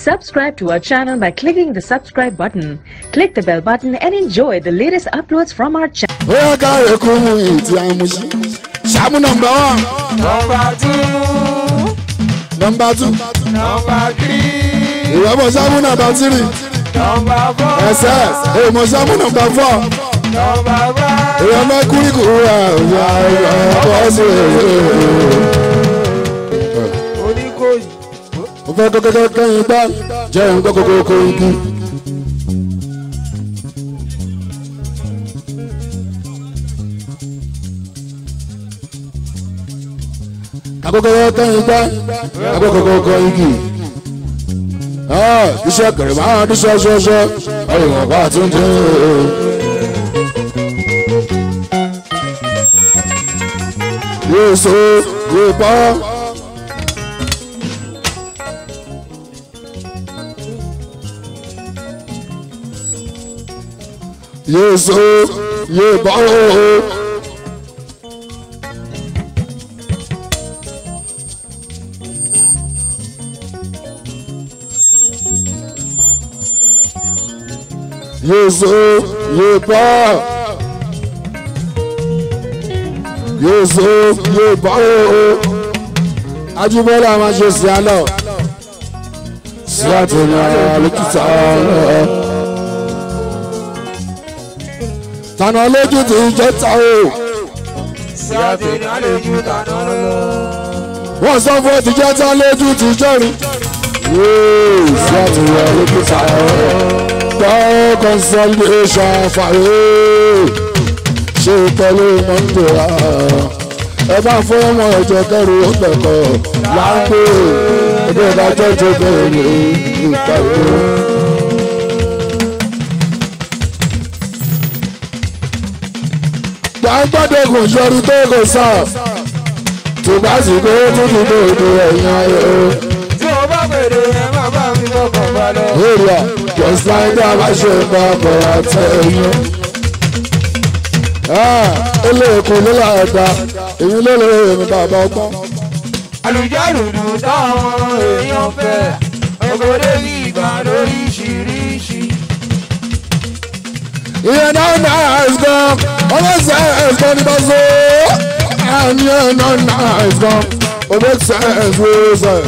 Subscribe to our channel by clicking the subscribe button. Click the bell button and enjoy the latest uploads from our channel. Ṣàmú number 1, number 2, number 2, number 3, ìwọ mọ̀ ṣàmú number 3, number 4, ẹsẹ̀ èèmọ̀ ṣàmú number 4, number 5, ìwọ mọ̀ kúrìkù rẹ̀ ọ̀yà ọ̀bọ̀ sí Oníkòyí. Mo fẹ́ kọ́kọ́kọ́ kẹ́yìn gbá jẹun kọ́kọ́kọ́ igi. Akókòrò kẹ́yìn gbá akókòrò igi. Iṣẹ́ kẹrẹ̀ máa ń dún ṣọ́ṣọ́ṣọ́ ọ̀rọ̀ bá tún dé. Yóò so yóò bọ́. Yóò so yóò bọ́. Yóò so yóò bọ́. Yóò so yóò bọ́. Ajíbọ́lá máa ṣe sí àlọ́. Sí àtẹ̀yìn lókìtà ọ̀rọ̀. Tànà lójú ti jẹ́ ta o. Sí àtẹ̀yìn lójú tànà lọ. Wọ́n sọ fún ẹ ti jẹ́ ta lójú ti jẹ́rìí. Yóò sí àtẹ̀yìn lókìtà ọ̀rọ̀. Gbọ́ consolidation fàyè ṣe pẹ̀lú mọ́tò rà. Ẹ bá fún ọmọ ẹ̀jẹ̀ kẹrù ó pẹ̀kọ̀ láńpẹ́ ẹgbẹ́ ìdájọ́ tó bẹ̀rẹ̀ ní ìpàdé. Gbàgbọ́dọ̀gùn yọrí tó kò sá tó bá sì kó tó ti dòdò ẹ̀yìn ayé o. Tí o bá pèrè ẹ má bá mi fọkàn balẹ̀. Area just like that bá ṣe bá bọ̀ àtẹ̀yìn. Eléèkó ló láàdá èyí ló lè rìn bàbá ọgbọ́n. Àlùjálùdù táwọn èèyàn fẹ́ ọgọ́dé ní ìgbà lóríṣiríṣi. Ìyẹn náà náà ẹ̀sán ọlọ́sẹ̀ ẹ̀sán ní bàṣọ. Ìyẹn náà náà ẹ̀sán ọlọ́sẹ̀ ẹ̀sán.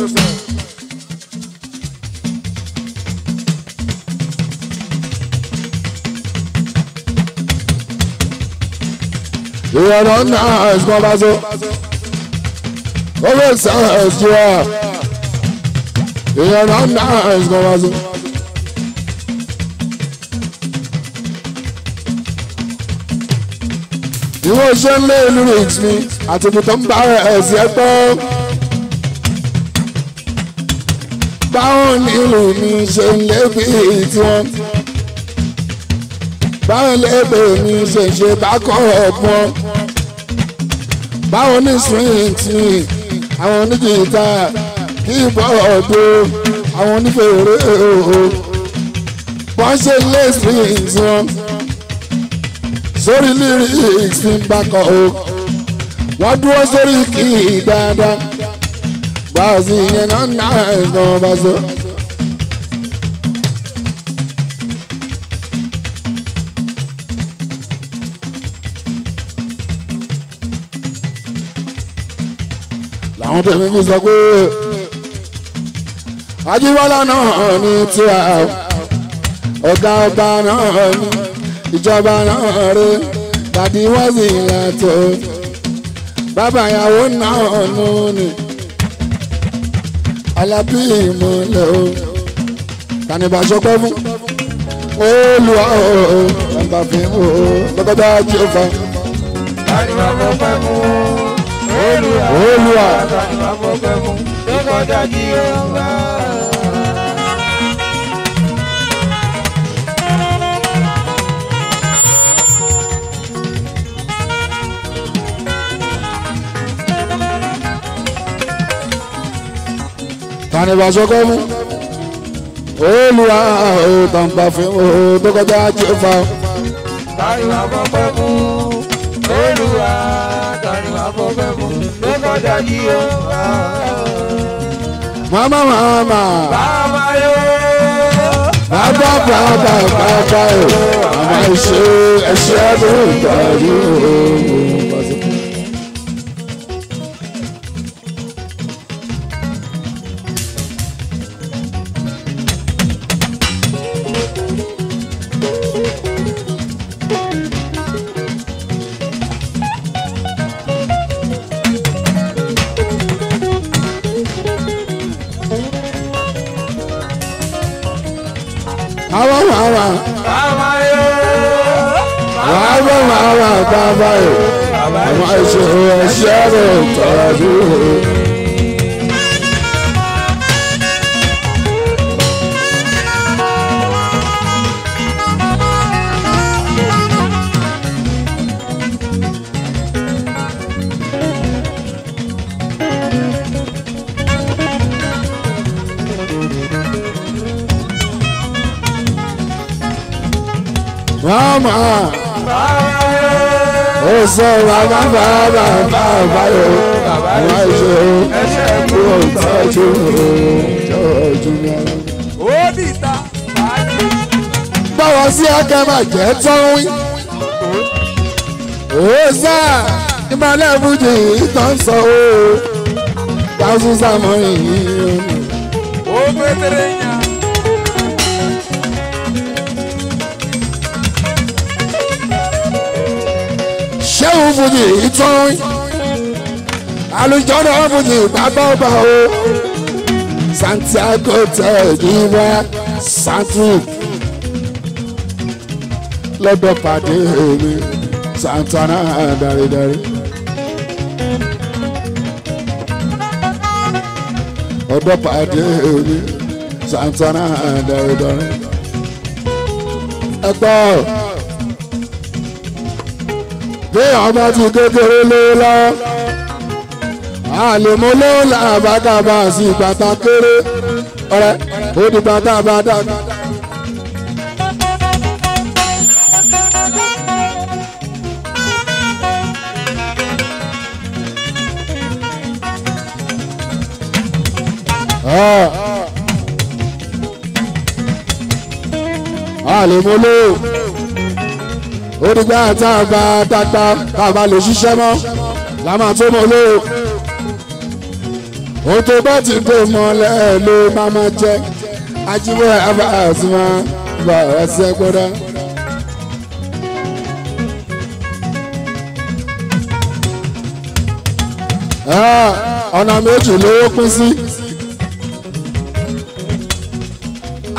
Ìyẹn náà náà ẹ̀sán bàṣọ. Ọlọ́sẹ̀ ẹ̀sán. Ìyẹn náà náà ẹ̀sán bàṣọ. Ìwọ ṣe ń lé lyrics mi àti ibi tó ń bá ẹ̀sìn ẹgbọ́. Báwọn nílùú mi ṣe ń lé bí tiwọn. Báwọn lébè mi ṣe ń ṣe bákọ̀ ọ̀gbọ́n. Báwọn ní strings mi, àwọn oníjìta, kíbọ̀ọ̀dù, àwọn onífèrè o. Wọ́n ṣe lé strings wọn sórí lyrics ní bákan o wọ́n dúró sórí kì í dáadáa báàsì yẹn náà náà ẹ̀gbọ́n bá sọ. Làwọn tẹ̀mí fi sọ pé Ajíbọ́lá náà ní tiwa ọ̀gá ọba náà ní ìjọba náà rẹ dàdí wọ́n sì látọ̀ bàbá ìyàwó náà nù ní Alábí ìmọ̀lẹ̀ o tànìbà ṣọpẹ́ fún Olúwa o bàbá fi o lọ́kọ́dá jíọ́fà. Tànìbà fọpẹ́ fún Olúwa Olúwa tànìbà fọpẹ́ fún lọ́kọ́dá jíọ́fà. Tànìbà ṣọpẹ́ fún Olúwa o tàǹbà fún o lọ́kọ́dá jíọ́fà. Tànìbà fọpẹ́ fún Olúwa tànìbà fọpẹ́ fún lọ́kọ́dá jíọ́fà. Mama mama. Bàbá yóò. Bàbá bàbá bàbá o. Màmá ìṣe ẹ̀ṣẹ́ tó ń tọ́jú o. Àwọn màmá. Bàbá yóò. Bàbá màmá bàbá o. Màmá ìṣe ẹ̀ṣẹ́ tó ń tọ́jú o. Mama, ó sọ bàbá bàbá bàbá yóò bàbá ìṣe ó tọ́jú tọ́jú mi. Ó dìta fàájì. Báwo sí akẹ́ máa jẹ́ tán wí? Ó sá ìmọ̀lẹ́ fújì ìtàn sọ ó. Tàṣù sàmọ́ yìí. Ó gbé tẹ̀lé yàn. Ṣéwù fújì ìtàn àlùjọ́nà fújì bàbá ọba o. Santiago tẹ̀lé Santu lọ́dọ̀ pàdé mi Santana dáridári. Ọ̀dọ̀ pàdé mi Santana dáridári. Ẹgbẹ́ bí ọba ti kékeré lówó lọ́wọ́ àlèmọ́ lówó làbàkàbà sí bàtà kéré ọ̀rẹ́ ó di bàtà bàtà. Àlèmọ́ lówó ó dìgbà tá a bá dàgbà tá a bá lè ṣiṣẹ́ mọ́ la máa tó mọ́ lóo. Ohun tó bá ti dé mọ́lẹ̀ ló máa máa jẹ́ ajíbọ̀ àbáàsì máa bá ẹsẹ̀ gbọ́dọ̀. Ọ̀nà méjì lówó pín sí.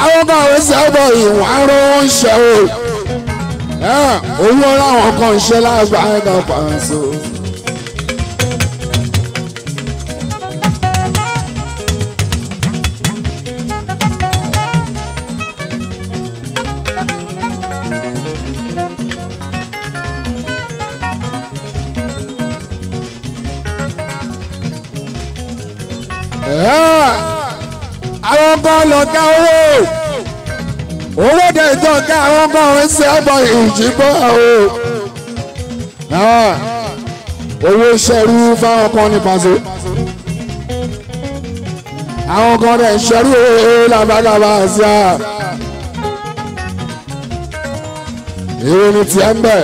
Àwọn kan àwọn sábà ìwọ̀n arún ń ṣe o. Owó láwọn kan ń ṣe lágbàá pàṣẹ. Àwọn kan lọ ká owó owó dẹ̀ tó ká àwọn kan ń ṣe ọ̀bọ̀ ìjìbọ̀ o. Owó ṣẹrú fáwọn kan ní pàṣẹ. Àwọn kan dẹ̀ ṣẹrú owó làbàgàbà sí à. Èrò ni tiẹ̀ ń bẹ̀.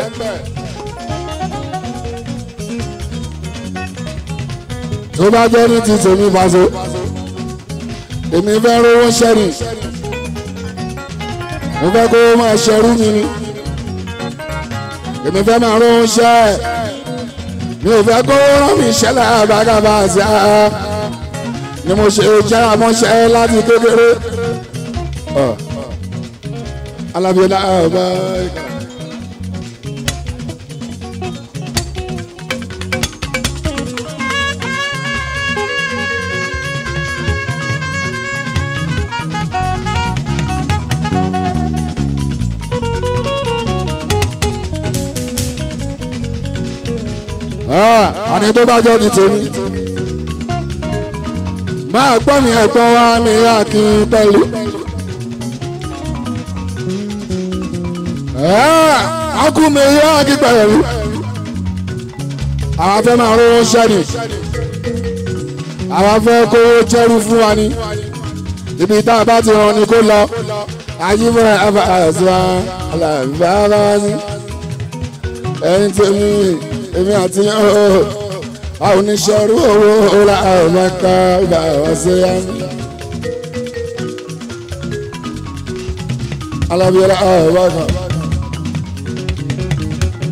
Tó bá jẹ́ ní ti tèmi pàṣẹ. Èmi fẹ́ rówó ṣẹ́rì. Mo fẹ́ kó máa ṣẹrú mi ni. Èmi fẹ́ máa rówó ṣẹ́. Mi ò fẹ́ kó rán mi ṣẹlẹ̀ àbákàbà sí a. Ni mo ṣe jẹ́ àmọ́ṣẹ́ láti kékeré. Alábíọ́lá ọba ìkà. Àní tó bá jẹ́ ti tèmi. Máa gbọ́ mi ẹ̀gbọ́n wa mi àkí pẹ̀lú. Akú mi yá àkí pẹ̀lú. Àwọn afẹ́ máa rówó ṣẹ́ni. Àwa fẹ́ kówó jẹ́rú fún wa ni. Ibi tá a bá ti rán ni kó lọ. Ajímọ̀ àfàṣà alábàbáṣí. Ẹyin tí èmi àti àwọn oníṣẹ́rú owó làbàkà ìbáwá sí yá. Alábíọ́lá àbákan.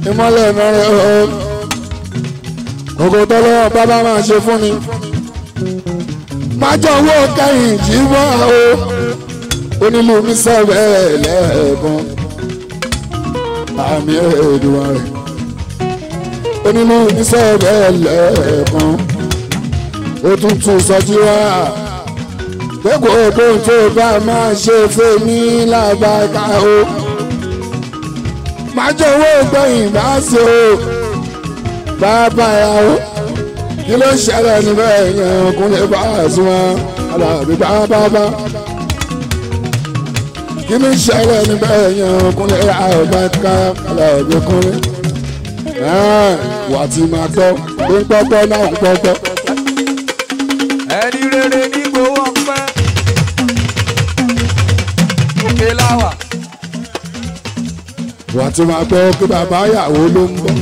Ìmọ̀lẹ̀ mẹ́rin ooo. Kòkò tọ́lọ́wọ́ bábá máa ṣe fún mi. Má jọ̀wọ́ kẹ́yìn jí mọ́ o. Onílù mi sọ̀rọ̀ ẹ̀ lẹ́ẹ̀kan. Àmì Èdùmàrè rẹ̀. Onílù mi sọ̀rọ̀ ẹ̀ lẹ́ẹ̀kan. Ó tún tún sọjí wá. Pé kò tó tó bá máa ṣe fún mi lábàkà o. Má jọ̀wọ́ gbẹ̀yìn bá ṣe o. Bàbá ya o. Kí ló ń ṣẹlẹ̀ níbẹ̀ yẹn ọkùnrin bá súnmọ́ alábí bábábá. Kí ló ń ṣẹlẹ̀ níbẹ̀ yẹn ọkùnrin àbáká alábí kúnlẹ̀. Wà á ti máa gbọ́ pé ń pọ́pọ́ náà ń pọ́pọ́. Ẹni rere ní gbowó ọpẹ́. Òkè láwà. Wà á ti máa gbọ́ pé bàbá ìyàwó ló ń bọ̀.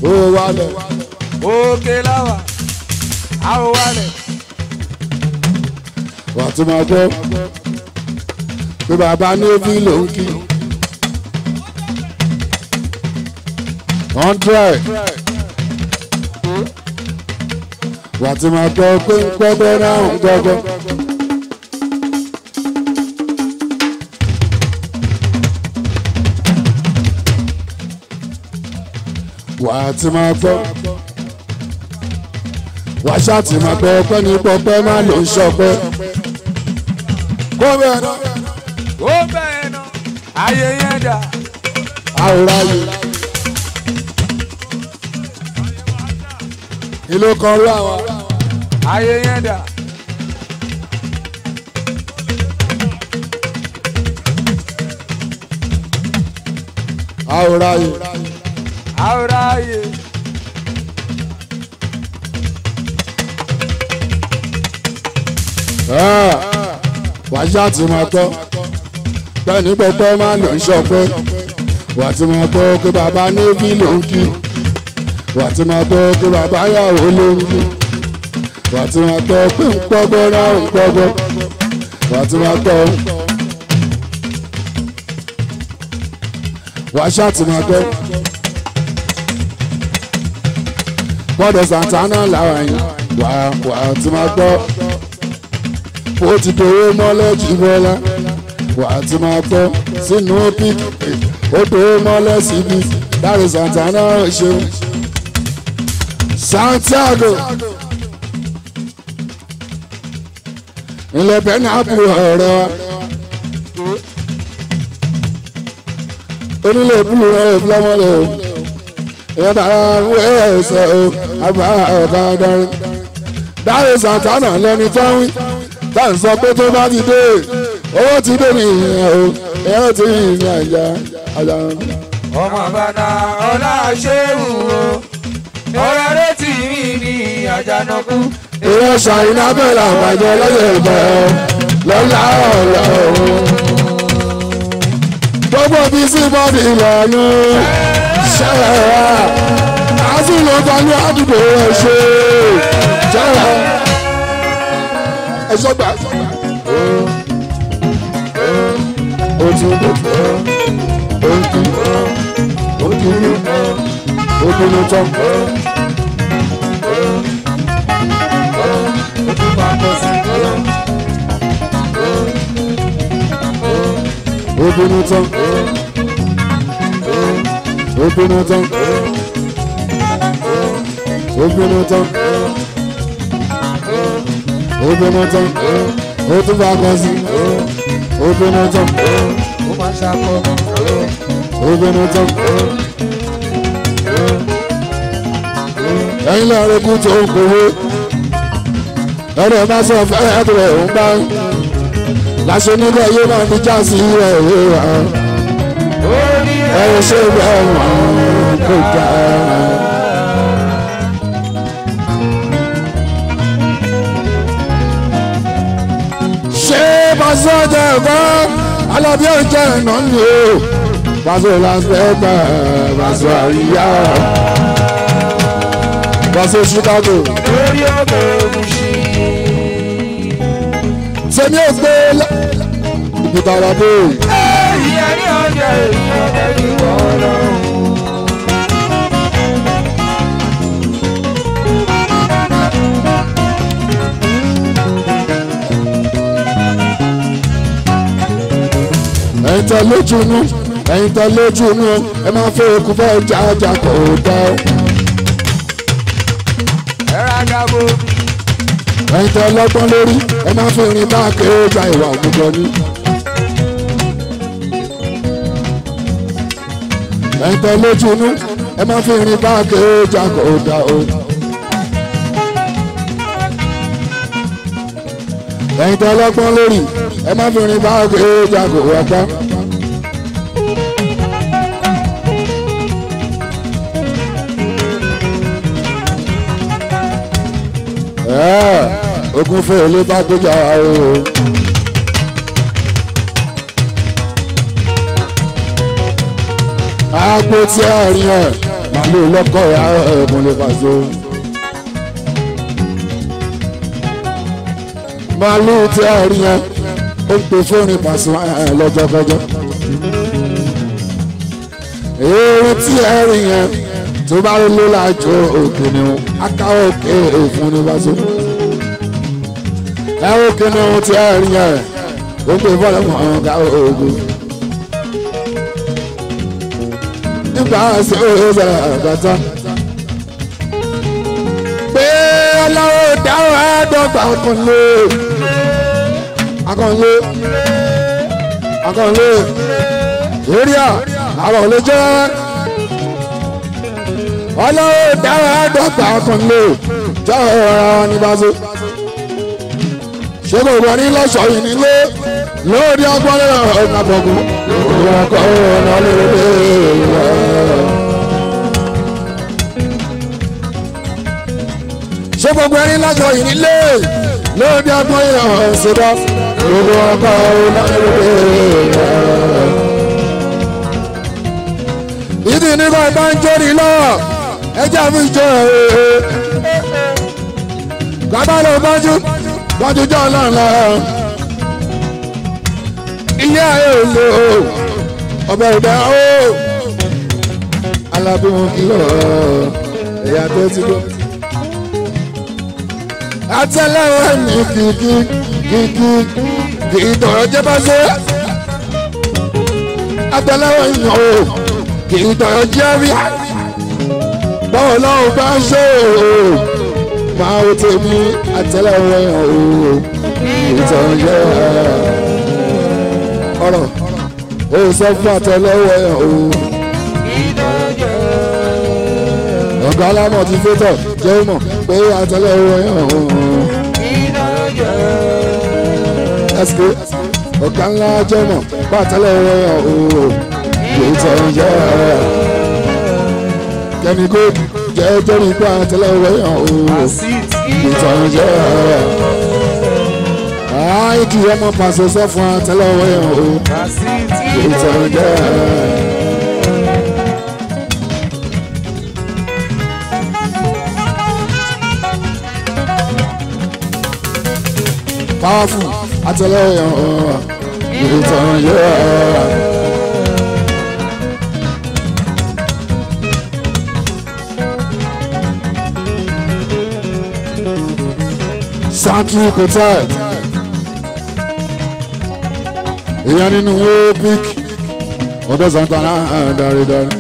Ó wálẹ̀. Òkè láwà. A ò wálẹ̀. Wà á ti máa gbọ́ pé bàbá Navy ló ń kí. 100. Wà á ti máa gbọ́ pé ń pọ́pọ́ náà ń gbọ́gbọ́. Wà á ti máa gbọ́. Wà á ṣáà ti máa gbọ́ pé ní pọ́pẹ́ má ló ń ṣọpẹ́. Kó bẹ́ẹ̀ náà. Ó bẹ́ẹ̀ náà. Ayé yẹn dà. Àwòrán yìí. Ìlú kan rú àwọn. Ayé yẹn dà. Àwòrán yìí. Àwòrán yìí. Wà á ṣáà ti máa gbọ́. Bẹ́ẹ̀ ni pẹ́pẹ́ máa lò ń ṣọpẹ́. Wà á ti máa gbọ́ pé bàbá Navy ló ń kí. Wà á ti máa gbọ́ pé bàbá yàwó ló ń kí. Wà á ti máa gbọ́ pé ń pọ́gbọ́ náà ń pọ́gbọ́. Wà á ti máa gbọ́. Wà á ṣáà ti máa gbọ́. Bọ́dọ̀ Santana làwọn yìí. Wà á ti máa gbọ́. Ó ti dòwó mọ́lẹ̀ jù bọ́lá. Wà á ti máa gbọ́ sínú pík. Ó dòwó mọ́lẹ̀ síbi. Dáre Santana ṣeun. Santiago. Ilẹ̀ Bẹ́nàpù ọ̀rẹ́ wa. Onílé búlù rẹ̀ fúlọ́mọ́lẹ̀ o. Ìyẹn bàrà wẹ́ẹ̀sẹ̀ o. Àgbà ọ̀gá darí. Dáre Santana lẹni tó ń wí. Tá ń sọ pé tó bá ti dé. Owó ti dé nìyẹn o. Ìyẹn ti rí ìyẹn àjà àjà. Ọmọ bàdà ọlá ṣéwù o. Ọ̀rẹ́ rẹ̀ tì mí ní Àjànàkú. Ìwọ ṣàyìnà bẹ̀rẹ̀ àbàjẹ́ lọ́yẹ̀ ìbẹ̀ lọ́lá ọ̀lọ́run. Gbogbo bí sí bọ́ọ̀dì ìlànà ṣẹ́ra. Àásù ló bá ní àdúgbò ẹ̀ ṣe ṣẹ́ra. Ẹ ṣọ́gbà. Ó tún ó ń kí ó kiri ó bínú tán. Ó bínú tán. Ó bínú tán. Ó bínú tán. Ó bínú tán. Ó tún bá kan sí. Ó bínú tán. Ó máa ṣàkọ. Ó bínú tán. Ẹ̀yin lọ́rọ̀ kú tó ń kówó. Ẹ̀rọ máa sọ fẹ́ ẹ̀rọ ń bá. Láṣẹ nígbà yóò máa fi já sí ẹ̀ wá. Ó ní Ẹ̀rọ ṣe bẹ́ẹ̀ wọ́n kò dáa. Pàṣẹ ọjọ́ ẹ̀kọ́ Alábí ọjọ́ ẹ̀nà ni o. Pàṣẹ lásìkò Pàṣẹ àríyá. Pàṣẹ Chicago. Lórí òkè Mùṣí. Sẹ́mi ò gbé ìbùtàrà bò. Ìyá ní ọjọ́ èèyàn tẹ̀lé wọ́n lọ́hùn. Ẹ̀yin tẹ lójú inú, ẹ̀yin tẹ lójú inú, ẹ máa fẹ́ okùn fẹ́ jájà kò dá o. Ẹ̀rọ àgàbò. Ẹ̀yin tẹ lọ́gbọ́n lórí, ẹ máa fi irin bá kéèjà ìwà òmùgọ̀ ni. Ẹ̀yin tẹ lójú inú, ẹ máa fi irin bá kéèjà kò dá o. Ẹ̀yin tẹ lọ́gbọ́n lórí, ẹ máa fi irin bá kéèjà kò wá. Ogun fẹ́ olé bá gbójà o. Agbo tí a rí ẹ̀ màlúù lọ́kọ̀ ẹ̀bùn lè fàṣọ. Màlúù tí a rí ẹ̀ ó ń pè fóònù pàṣẹ lọ́jọ́kọjọ́. Èrè tí a rí ẹ̀ tó bá rí ló lájọ òkè ni ó aká òkè òfun ní fàṣọ. Ẹ òkè ni ó ti a rí ẹ̀ ó ń pè fóònù ọ̀gá ògùn. Nígbà tí ó sọ̀rọ̀ àgbàtà. Pé ọlọ́wọ́ dáhùn àádọ́gba akànlé. Akànlé. Akànlé. Èrìà àwọn ò lè jẹ́. Ọlọ́wọ́ dáhùn àádọ́gba akànlé. Jẹ́ ọ̀rọ̀ ara ní báṣe. Ṣé kò wọ́n ní lọ́ṣọ̀ọ́ yìí nílé? Lórí ọgbọ́n lọ́rọ̀ ọ̀nà àbọ̀gùn. Lórí ọkọ̀ ọ̀nà lórí ṣé gbogbo ẹni lájọ yìí nílé lórí ọgbọ́n ìhàn ṣẹdá gbogbo ọkọ̀ ọ̀nà lórí. Ìdí nígbà bá ń jóni lọ́wọ́ ẹjẹ́ àfi jọ ẹ̀ẹ́. Bàbá ló bájú bájú jọ náà lọ. Ilé ayé ò lò ó, ọbẹ̀ ìdá ó. Alábí wọn kìlọ̀ ẹ̀yà tó ti gbọ́. Àtẹ́lẹwọ́ ní kìkì kìkì kì í tọrọ jẹ bá ṣe. Àtẹ́lẹwọ́ yàn ó kì í tọrọ jẹ rí. Báwo lọ́wọ́ bá ṣe o máa wo tèmi àtẹ́lẹwọ́ yàn ó kì í tọrọ jẹ ọ̀rọ̀ ó sọ fún àtẹ́lẹwọ́ yàn ó. Ọ̀gá alámọ̀ ti fétọ̀ jẹ́ mọ̀ pé àtẹ́lẹwọ́ yàn ó. Ẹsẹ̀ ọ̀gá ńlá jẹ́ mọ̀ pé àtẹ́lẹwọ́ yàn ó. Kì í tọrọ jẹ́ kẹ́mi kó jẹ́ jẹ́rìí pé àtẹ́lẹwọ́ yàn ó. Kì í tọrọ jẹ́ àìkí ọmọ pàṣẹ sọ fún àtẹ́lẹwọ́ yàn ó. Kì í tọrọ jẹ́. Powerful àtẹ́lẹwọ́ yàn ó. Kì í tọrọ jẹ́. Santry Hotel èèyàn nínú opic ọ̀dọ̀ Santana dáridári.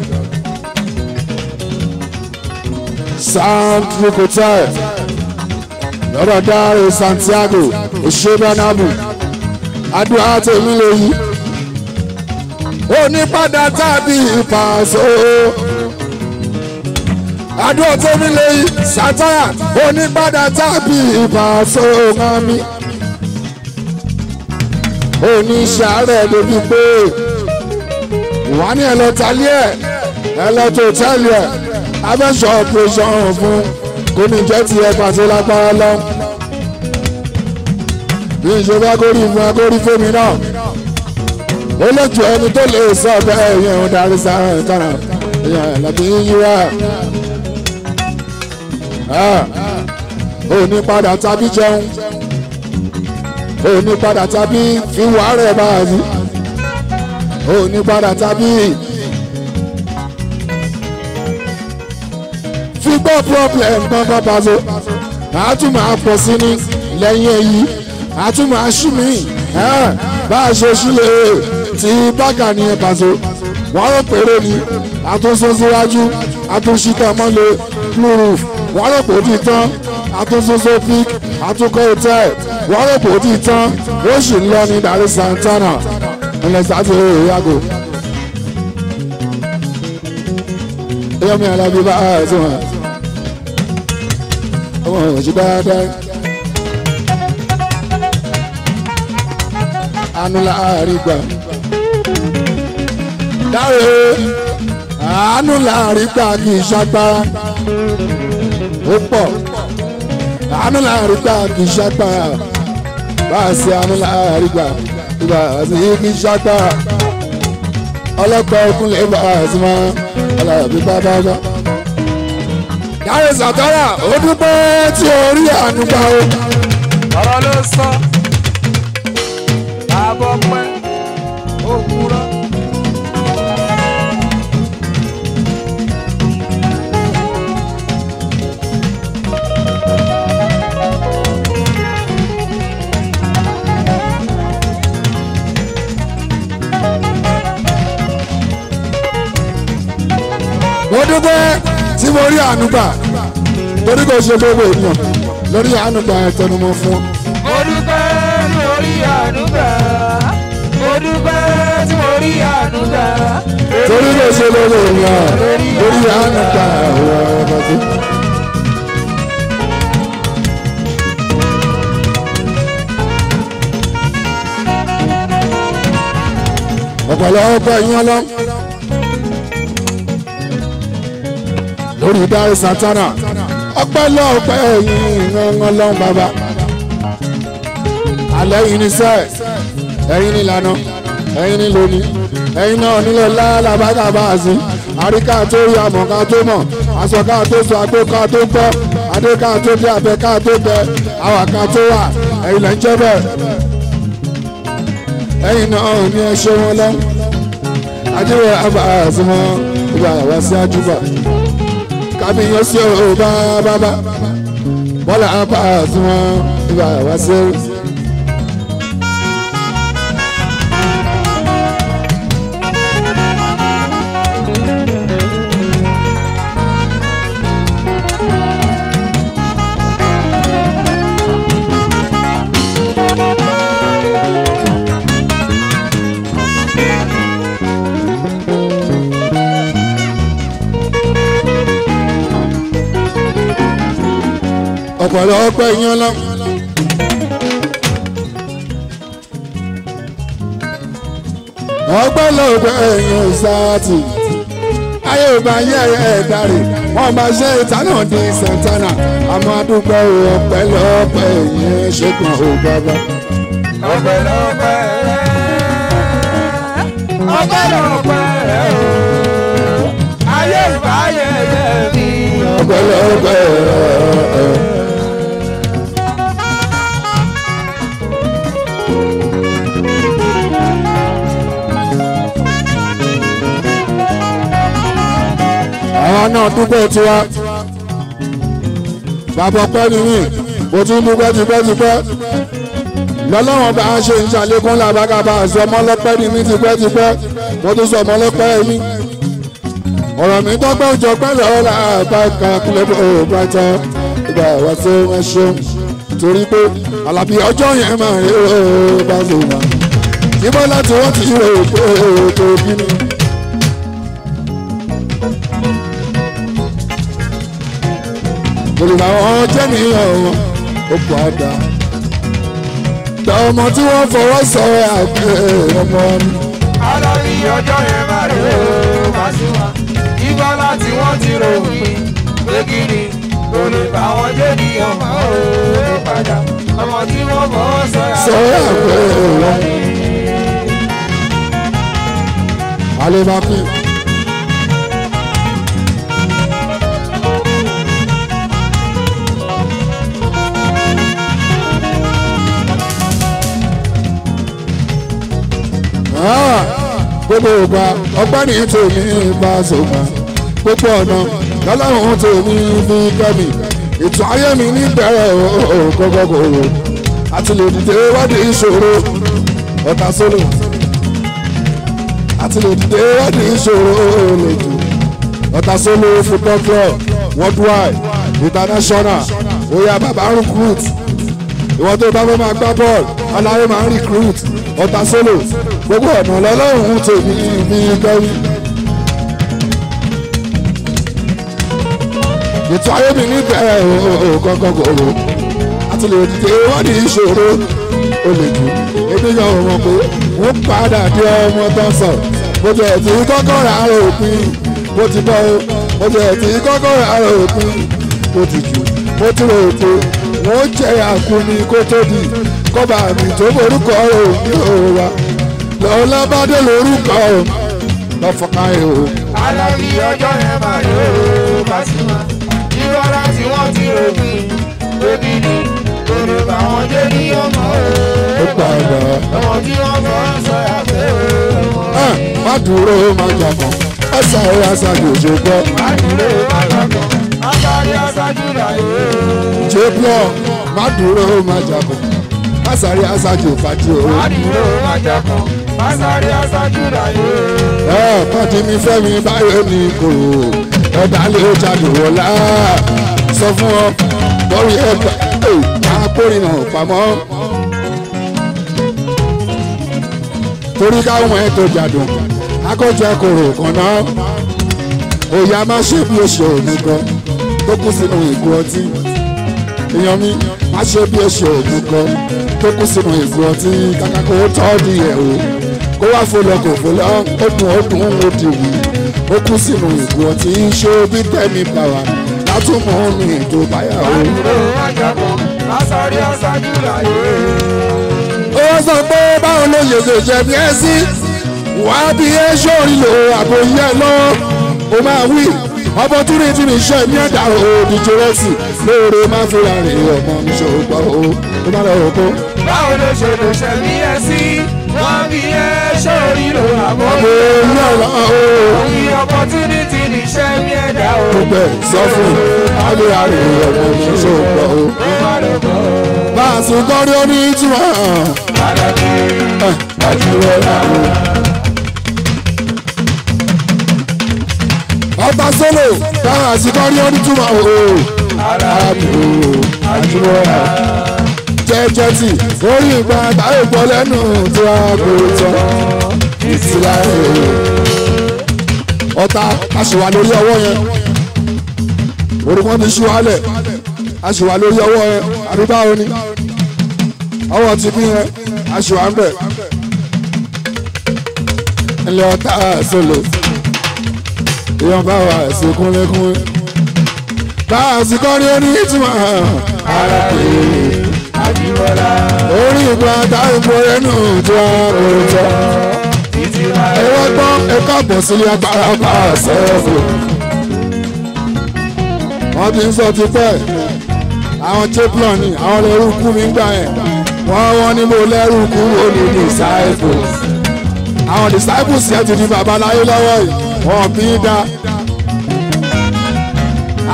Santry Hotel lọ́dọ̀ dáre Santiago òṣèbánábù àdúrà tèmi lèyí onípadà tàbí ìpàṣẹ àdúrà tèmi lèyí Santana onípadà tàbí ìpàṣẹ ọ̀hún oníṣàárẹ̀ débi pé wọ́n ní ẹlọ́tàlẹ́ ẹ̀ ẹlọ́tòtẹ́lẹ̀ ẹ̀ abẹ́sọ̀ operation fún kò ní jẹ́ ti ẹ̀ pàṣẹ lágbára lọ. Bí n ṣe bá kórì fún ẹ kórì fómi náà. Ó lójú ẹni tó lè sọ bẹ́ẹ̀ yẹn ń darí Santana. Èèyàn Àlàbí yíwá. Ó ní padà tàbí jẹun. Ó ní padà tàbí fi wà rẹ̀ báyìí. Ó ní padà tàbí fi gbọ́ problem gbọ́ngàn Paso. A tún máa pọ̀ sí ní lẹ́yìn èyí. A tún máa ṣú mi. Bá a ṣe sílẹ̀ tí bákà ní Paso. Wọ́n rò péré ni. A tún sún síwájú. A tún ṣíkà mọ́lẹ̀ blue roof. Wọ́n rò pé ó ti tán. A tún sún sópik. A tún kọ́ hòtẹ́ẹ̀lì. Wọ́n rò pé ó ti tán. Ó sì ń lọ ní Dàrí Santana. Ilẹ̀ sáté yàgò. Eyọ́mi Alábí bá a sọ wọn. Ọmọ òṣì dáadáa. Àánú láàrin gbà. Dáre àánú láàrin gbà kì í ṣagbára. Ó pọ̀. Àánú láàrin gbà kì í ṣagbára. Bá a ṣe àánú láàrin gbà. Ìgbà àti kì í ṣagbára. Ọlọ́pàá òkúnlẹ̀ bá a sì máa Alábí bá bá bá. Dáre Santana ó dúpẹ́ tí o rí àánú gbà o. Ọ̀rọ̀ ló sọ, àbọ̀ pẹ́, ó kúrọ́. Mo dúpẹ́ tí mo rí àánú gbà torí kò ṣe gbogbo ènìyàn lórí àánú gbà ẹtẹnumọ́ fún. Mo dúpẹ́ tí mo rí àánú gbà. Mo dúpẹ́ tí mo rí àánú gbà. Torí kò ṣe gbogbo ènìyàn lórí àánú gbà ọ̀rọ̀ tó. Ọ̀pọ̀lọpọ̀ ìyẹn lọ. Lórí Dáre Santana ọpẹ́lọpẹ́ ẹ̀yin ọlọ́run bàbá alẹ́ yìí ní sẹ́ ẹ̀yin ní lànà ẹ̀yin ní lónìí ẹ̀yin náà nílò lálábàgàbà sí àríkà tó rí àmọ̀ ká tó mọ̀ aṣọ ká tó sọ àgbo ká tó gbọ́ adé ká tó dé abẹ ká tó bẹ àwà ká tó wà ẹ̀yin lẹ́ ń jẹ́ bẹ́ẹ̀ ẹ̀yin náà ní ẹ ṣe wọn lọ ajíwẹ̀ àbá àti mọ́ ìgbà wá sí àjùbà. Kábíyàn sí o bá bá bọ́lá bá tí wọ́n ìgbà wá sí o. Ọ̀pọ̀lọpọ̀ èèyàn lọ. Ọ̀pọ̀lọpọ̀ èèyàn sáàtì. Ayé ò bá yẹ ẹ̀ẹ́dá rè. Wọ́n bá ṣe ìtànà ní Santana. Àmọ́ àdúgbò ọ̀pọ̀lọpọ̀ èèyàn ṣègùn ò bàbá. Ọpẹ́lọpẹ́ rẹ, ọpẹ́lọpẹ́ rẹ o, ayé ìbá yẹyẹ mi. Ọpẹ́lọpẹ́ rẹ. Àwa náà dúpẹ́ tiwa. Bàbá ọpẹ́ ni mí, mo tún dúpẹ́ tipẹ́tipẹ́. Lọ́lọ́wọ́n bá a ṣe ń ṣàlékún làbákàbà àṣọ ọmọlọ́pẹ́ ni mí tipẹ́tipẹ́. Mo tún sọ ọmọlọ́pẹ́ mi. Ọ̀rọ̀ mi tọ́pẹ́ òjò pẹ́ lọ́wọ́ làbákà kílẹ̀ bó bá tán. Ìgbà wá sí wọn ṣeun. Torí pé Àlàbí ọjọ́ yẹn máa rí ó bá ṣe wà. Ìbọn láti wọ́n ti rò pé tó bínú. Olùbàwọ̀n jẹ́ nìyẹn wọn ó padà. Tọmọ tí wọ́n fọwọ́ sọ àpè ọmọ mi. Alábí ọjọ́ yẹn máa rí o, Pasuma. Ìbọn láti wọ́n ti rò pé pé kí ni kò lè bá wọn jẹ́ ní ọmọ o padà. Ọmọ tí wọ́n fọwọ́ sọ̀yà pé wọ́n ní. Alẹ́. Gbogbo ìgbà ọgbọ́n ní tèmi bá sọ̀gbà gbogbo ọ̀nà lọ́lọ́run tèmi fi kẹ́mi ètò ayé mi níbẹ̀rẹ̀ kọ́kọ́kọ́rò àti lè dìde wádìí ìṣòro ọ̀tá sólò àti lè dìde wádìí ìṣòro lòdù ọ̀tá sólò football club worldwide international oya bàbá recruit ìwọ tó bá fẹ́ máa gbá bọ́ọ̀lù aláyé máa ń recruit ọ̀tá sólò gbogbo ọ̀nà lọ́lọ́run tèmi ní kẹ́mi. Ètò ayé mi níbẹ̀ kọ́kọ́kọ́rọ́ àti lè dìde wọ́n ní ìṣòro ó lè jù ènìyàn ò mọ̀ pé wọ́n padà dé ọmọ tó ń sọ bó ti ẹ̀ tí kọ́kọ́ rà á òpin bó ti bọ́ bó ti ẹ̀ tí kọ́kọ́ rà á òpin bó ti jù bó ti rò pé wọ́n jẹ́ àkúni kó tó di kọ́ba mi tó forúkọ òní òwa lọ́lábàdé lórúkọ lọ́fọ̀ká ẹ̀ o. Alábí ọjọ́ yẹn máa yọ ó Pasuma. Ìrora tí wọ́n ti rògbìn, òbí ní èrè báwọn dé ní ọmọ o. Ó padà. Ọmọ tí wọ́n fọ́ sọ̀yà pé o. Má dúró má jàkàn, ọ̀sà ẹ̀ aṣáájú òṣèpọ̀. Má dúró má jàkàn, aṣáájú aṣáájú láyé. Jébíọ̀ má dúró má jàkàn, aṣáájú aṣáájú fàájì o. Má dúró má jàkàn, aṣáájú aṣáájú láyé. Ẹ pàdé mi fẹ́ mi báyọ̀ ní kòrò ẹ̀dá lè jáde wọlá sọ fún ọ bọ́rí ẹ̀ka máa kórìnà pamọ́ torí káwọn ẹ̀ tó jàdùn akọ́jọ kòrò kan náà òyà má ṣe bí oṣù òní kan tó kú sínú ìgò ọtí èèyàn mi má ṣe bí oṣù òní kan tó kú sínú ìgò ọtí kàkà kó tọ́ di ẹ̀ o kó wá fọlọ kò fọlọ ó dùn ó dùn ó di wì ó kú sínú ìgò ọtí ṣó bí tẹ́mi bàwà látúmọ̀ mi tó báyà o. Ó sọ pé báwo ló lè lè jẹ bí ẹ sí wàá bí ẹ sórí lò àbò yẹ lọ́wọ́ ó máa wí opportunity ní iṣẹ́ ní ẹ̀dá òbí jẹ́rẹ́sì lóore má fúra rè ọmọ mi ṣògbọ́ o ó má lọ kó. Báwo ló ṣe lè ṣe bí ẹ sí wọ́n bí ẹ sórí lò àbò yẹ lọ́wọ́ o. Òyìn opportunity ní iṣẹ́ ní ẹ̀dá o. Gbogbo ẹ̀ sọ fún àbúrò rè ọmọ mi ṣògbọ́ o. Ó má lọ bọ̀ o. Bá a sùn kọ́rí ó ní ìtumọ̀. Alábí Àjùwọ̀lá o. Ọba solo bá a sì kọ́rí ó ní ìtumọ̀ o. Alábí Àjùwọ̀lá. Jẹ́jẹ́ tì orí ìgbà táyé gbọ́ lẹ́nu tí a kò tán. Ìtìlá ẹ̀. Ọ̀tá a sì wà lórí ọwọ́ yẹn. Orúkọ ti ṣú wálẹ̀. A sì wà lórí ọwọ́ yẹn. Àbí báwo ni? Ọwọ́ ti bí yẹn, a sì wà ń bẹ̀. Ilé ọ̀tá solo. Èèyàn bá wà sí kúnlẹ́kún. Bá a sì kọ́ ní oní ìtumọ̀. Alábí Àjíbọ́lá Orí ìgbà táwọn ìbò ẹnu tí a kò tọ́. Títí Ẹ wá gbọ́ ẹ káàbọ̀ sílé agbára bá a sẹ́ẹ̀fù. Wọ́n ti ń sọ ti pẹ́. Àwọn champion ni àwọn lẹ́rú kú mi ń gbà yẹn. Wọ́n ní mo lẹ́rú kú ó ní disciples. Àwọn disciples yẹn ti di babaláyé lọ́wọ́ yìí. Wọ́n bí dá.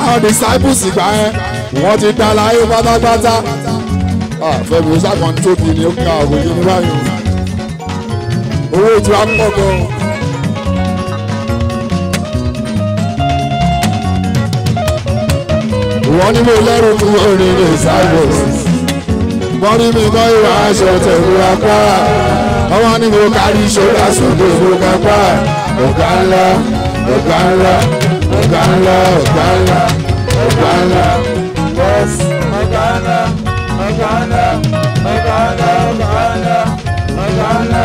Àwọn disciples ìgbà yẹn wọ́n ti dá láyé pátápátá. Fẹ́mi sákan tóbi ni ó ka òye ní báyìí. Owó ìtura pọ̀ gan. Wọ́n ní mo lẹ́rù kú orin ní disciples. Wọ́n ní mi kọ́ ìwà aṣọ tẹ̀lé apá. Wọ́n ní mo kárí ṣọ́ra sókè mo kápá. Ọ̀gá ńlá, ọ̀gá ńlá, ọ̀gá ńlá, ọ̀gá ńlá, ọ̀gá ńlá. Bọ́s ọ̀gá ńlá ọ̀gá ńlá ọ̀gá ńlá ọ̀gá ńlá ọ̀gá ńlá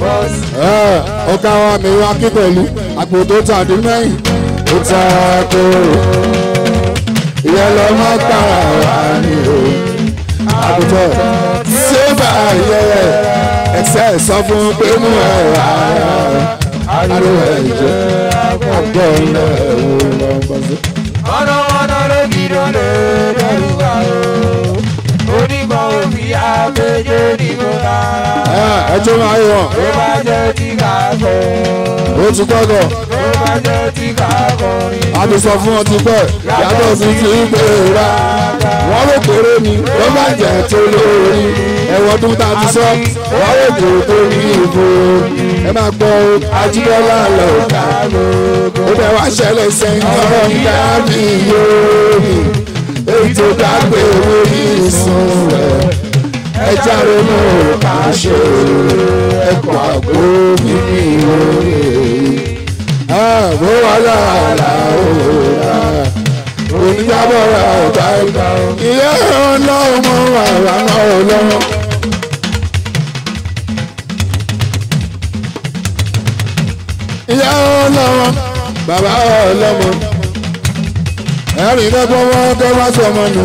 bọ́s. Ọ̀gá wa mi wá kí pẹ̀lú àpò tó tàdí mẹ́yìn ó ta kóró. Ìyẹn lọ mọ́ tààrà wá ní o. Àgùntàn tí ó bá yẹ ẹsẹ̀ sọ fún pé mú ẹ rà ariwo ẹ̀jẹ̀ àgbọ̀ ńlẹ̀ wò lọ́gbọ̀n sí. Ọ̀nà ọ̀nà ló kìdọ̀ lè dẹ́rù bá o. Onímọ̀ òfin àpéjọ ní mo rárá. Ẹ tó máa yọ. Tó bá jẹ́ tí ká kọ́. Ó ti kọ́kọ́. Tó bá jẹ́ tí ká kọrin. A ti sọ fún ọ ti pẹ́, yàtọ̀ sí ti ń pè rà. Wọ́n ló kéré ni, ló bá jẹ́ tó lórí. Ẹ̀wọ̀n tó ta ti sọ, wọ́n ló kéré tó ní ìbò. Ẹ máa gbọ́ Ajíbọ́lá lọ́ọ̀ká. Ó bẹ̀ wá ṣẹlẹ̀ sẹ́yìn ọ̀rọ̀ ń dábì yóò. Ètò dágbé orí ìsun rẹ̀. Ẹja ronú ká ṣe ẹ̀kọ́ àgbo mímí orí. Mo wà láàlá òòlà oníjàbọ̀rà ọ̀gá ìgbà. Ìyá ọlọ́mọ àrà ọlọ́mọ. Ìyá ọlọ́mọ bàbá ọlọ́mọ. Ẹ̀rín lẹ́gbọ́n wọn kẹ́ wá sọmọ nù.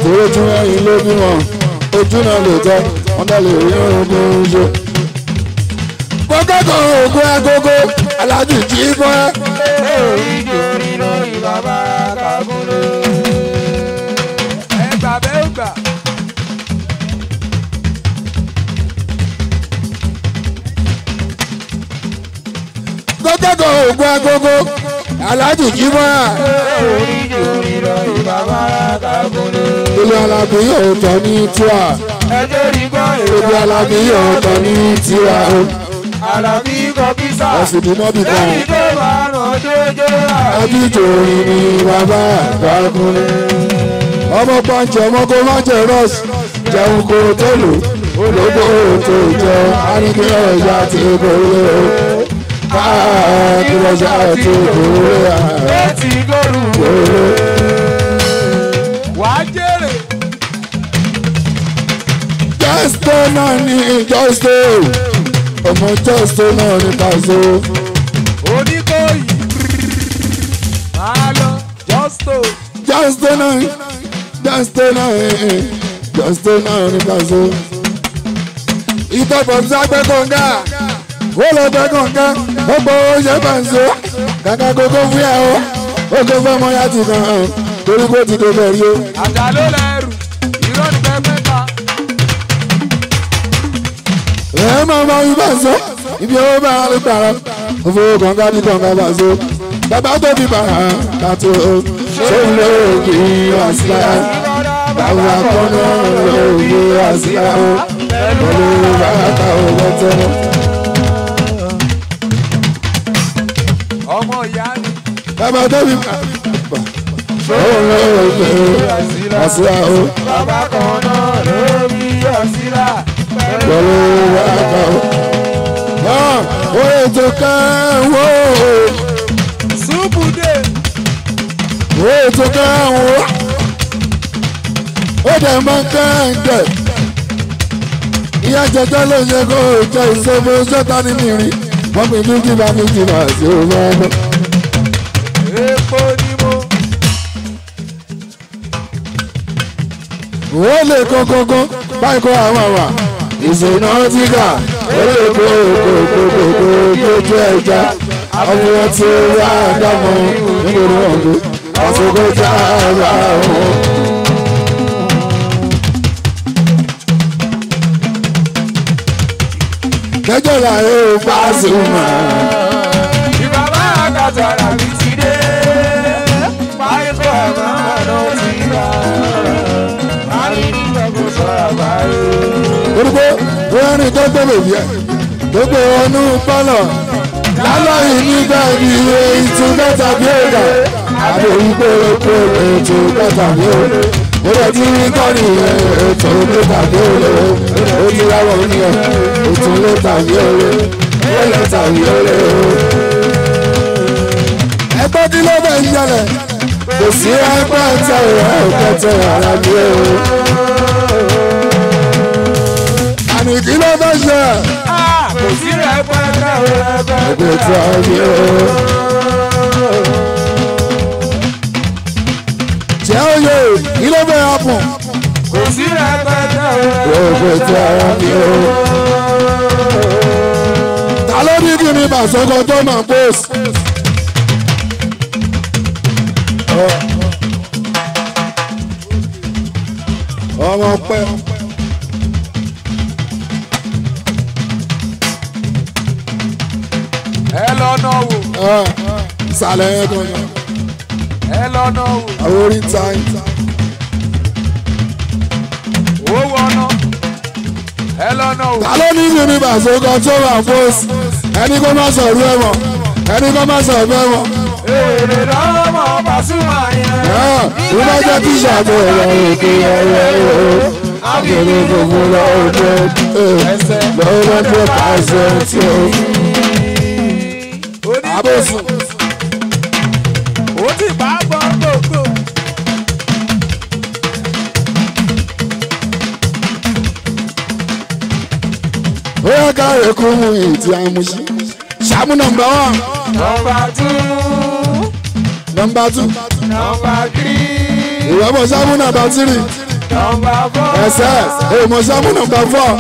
Torí tí wọ́n yín ló bí wọn. Ojú náà lè tọ́, wọ́n dá lè rí ogun ṣe. Kọ́kẹ́kọ̀ọ́ ògùn agogo, aláàjì jí fún ẹ. Ìjòrí lórí bàbá Kàgúnlé. Ẹ gbà bẹ́ẹ̀ gbà. Kọ́kẹ́kọ̀ọ́ ògùn agogo, aláàjì jí fún ẹ. Ìjòrí lórí bàbá Kàgúnlé. Ilé Alábí yóò tọ́ ní tiwa. Ẹjọ́ rí gbọ́ Ilé Alábí yóò tọ́ ní tiwa. Àlàbí kọ bísà. Ẹ̀sìn dì mọ́bì kan. Lẹ́yìn tó bá ràn jójó Àbíjòyìn ni bàbá Kàgúnlé. Ọmọ pàǹjẹ́ ọmọ kó má jẹ rọ́ọ̀sì. Jẹun kó tó lò. Ológbò tó jẹun. Àníkí ọjà ti borí o. Káàkiri ọjà ti borí o. Létí góòlù. Wàá jèrè. Jọ́sítò náà ní Jọ́sítò. Ọmọ Jọ́sítò náà ní Pàṣọ. Oníkóyì. Máa lọ Jọ́sítò. Jọ́sítò náà ní Jọ́sítò náà ní Jọ́sítò náà ní Pàṣọ. Ìtọ́ pọ̀pùsá gbẹ́ kọ̀ǹga. Ó lọ gbẹ́ kọ̀ǹga. Ó gbọ́ oúnjẹ Pàṣọ. Kàkà kókó fún yà ó. Ó kó fún ọmọ yá ti kàn án. Torí kó ti tó bẹ̀ rí o. Àjà ló lẹ́rù. Irọ́ ni pẹ́pẹ́ ta. Ẹ máa ma wí Pàṣọ. Ibi owó bá a lè gbàrà. Òfò kọ̀ǹga bí kọ̀ǹga Pàṣọ. Bàbá tó bí bàrà kàtó. Ṣé ló kì í wá sílá? Bàbá kọ́nà ló kì í wá sílá o. Pẹ̀lú bàtà òwò tẹ́. Ọmọ ìyá ni. Bàbá tó bí bàrà. Ṣé ló kì í wá sílá o? Bàbá kan náà ló bí ọ̀sílà. Pẹ̀lú bàtà òwò. Ó ètò kẹ́wọ́. Súpù dé. Ó ètò kẹ́wọ́. Ó dẹ̀ máa kẹ́ǹkẹ́. Ìyá jẹjẹ ló ṣe kó jẹ ìṣòfò ṣọ́ta ní mìírí. Wọ́n fi fíjì bá fíjì bá sí òun ọmọ. Epo ni mo. Ó lè kókókó báyìí kó àwọn àwà. Ìṣòro ti gà. Ó lè kó kókókó lójú ẹja. Ọmọ tí ó wá dámọ̀ nítorí ọ̀gbìn. Àsìkò já ara wọn. Kẹjọ la yóò Pasuma. Ìbàbá àgàtà mi ti dé. Páìpọ̀ àmọ́ ti gbà. Àrí nígbà kò sọ̀rọ̀ àbáyé. Orúkọ orin tó gbé bèbí ẹ̀ tó gbé ọnú pálọ̀. Lálọ́ yìí nígbà bí ètò mẹ́ta bí ògà. Àbò ìgbòho ètò mẹ́ta bí ògà. Ó lè ti rí kọ́ni ètò mẹ́ta bí ògà. Ó ti ráwọ̀ ní ẹ̀ ètò mẹ́ta bí ògà. Ó lè tàbí ògà. Ẹgbẹ́ kí ló bẹ̀ ń ṣẹlẹ̀? Kò sí ẹgbẹ́ tẹ ẹ̀kẹ́ tẹ ara mi o. Àmì kí ló fẹ́ ṣe? Kò sí rẹpẹtẹ rẹpẹtẹ. Ẹgbẹ́ tẹ ara mi o. Jẹ́ oyè kí ló fẹ́ hapun? Kò sí rẹpẹtẹ Rẹpẹtẹ ara mi o. Ta ló ní kí ni bàṣọkọ tó máa post? Ọmọ pẹ́. Ẹ lọ náà wò. Ìsàlẹ̀ yẹn gangan. Ẹ lọ náà wò. Àwọn orí ń ta yín. Owó ọ̀nà. Ẹ lọ náà wò. Ta ló ní kí ni bàṣọkọ tó máa post? Ẹni kó má sọ̀rọ̀ ẹ̀wọ̀n. Ẹni kó má sọ̀rọ̀ ẹ̀wọ̀n. Èrè lọ́mọ Pasuma yẹn. Ìbá jẹ́ tíṣà tó yẹ òkè ẹ̀yẹ o. Àgbèrè gbogbo lọ́wọ́ lọ́wọ́ lọ́jọ́ pàṣẹ tí o. Abósùn. Ó ti bá bọ́ gbogbo. Ó yẹ káre kún mú ìtì àmúṣí. Ṣàmú nọmba 1. Nọmba 2. Nọmba 2. Nọmba 3. Ìwọ mọ̀ ṣàmú nọmba 3. Nọmba 4. Ẹsẹ̀ èèmọ̀ ṣàmú nọmba 4.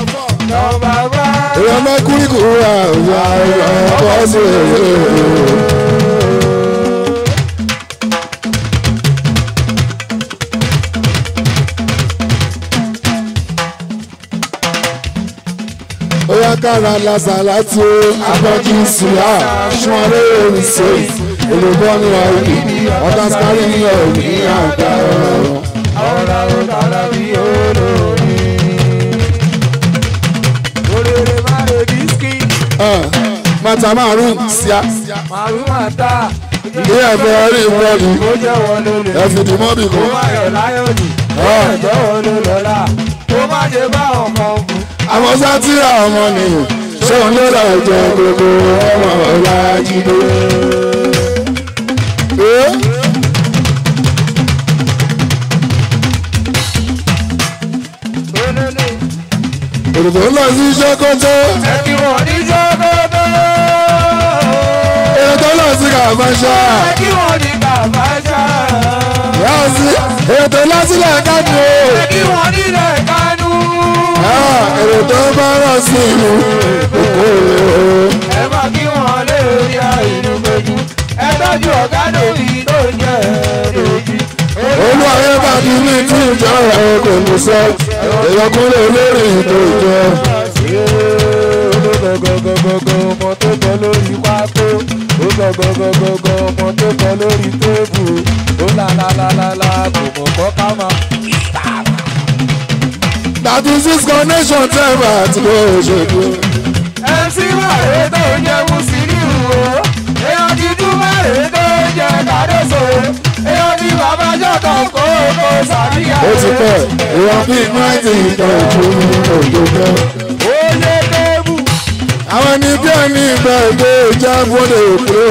Nọmba 5. Ìwọ mẹ́kúrì kúrò àwọn ọ̀pọ̀ sí i. Ó yá kára lásàlátì ó abọ́jú sílá ṣùgbọ́n lórí ṣe olùbọ́ ní ọ̀rìn ọ̀tá sáré ní ọ̀rìn àgbà ọ̀rọ̀. Ọ̀rọ̀ ọ̀tàlá bí olórí. Orere má re bísíkì. Màtà márùn síá. Màrún màtá. Ilé ẹ̀fọ́ rí bọ́ọ̀lù. Ó jẹ́ wọn lólè. Ẹ̀fìdì mọ́bì Kó kan. má yọ̀ láyọ̀ jù. Ó jẹ́ wọn ló lọ́la. Kó má ṣe bá ọkọ̀ kú. Àwọn sátìrà ọmọ nìyẹn. Ṣé òun ló lọ jẹ gbogbo ọmọ Ọlájídé? Òdòdó ń lọ sí Ṣókótó. Ẹbí wọn ní Ṣókótó. Èrò tó lọ sí Kàfáṣá. Ẹbí wọn ní Kàfáṣá. Èrò tó lọ sílẹ̀ Kánò. Ẹbí wọn nílẹ̀ Kánò. Èrò tó bá rọ̀ sí ìlú Èkó. Ẹ má kí wọn lé orí àìlú péjú. Ẹ tọ́jú ọ̀gá lórí tó ń jẹ́ lójú. Olúwayé bá di ní tí ìjọ rẹ̀ kò ní sọ. Èyọkúnlé olórí ètò ìjọ. Gọgọgọgọgọ ọmọ tó kọ lórí pákó. Ó gọgọgọgọgọ ọmọ tó kọ lórí téèbù. Ó lálálálá kò mọ̀ kọ́ ká máa. 36 connection tẹ́ẹ̀bà tí kò ṣètò. MC Mare tó ń jẹ́ Musiliu o. Èèyàn dídú Mare tó ń jẹ́ Kàdóso. Èèyàn ní bàbá jọ̀tọ̀ kó kó sàríyá. Ó ti pẹ́, èèyàn bíi 90 ìtọ́jú òjò pẹ́. Ó lé téèbù. Àwọn ẹni bí ẹni ìgbà èdè ìjà bọ́lẹ̀ òkúrò.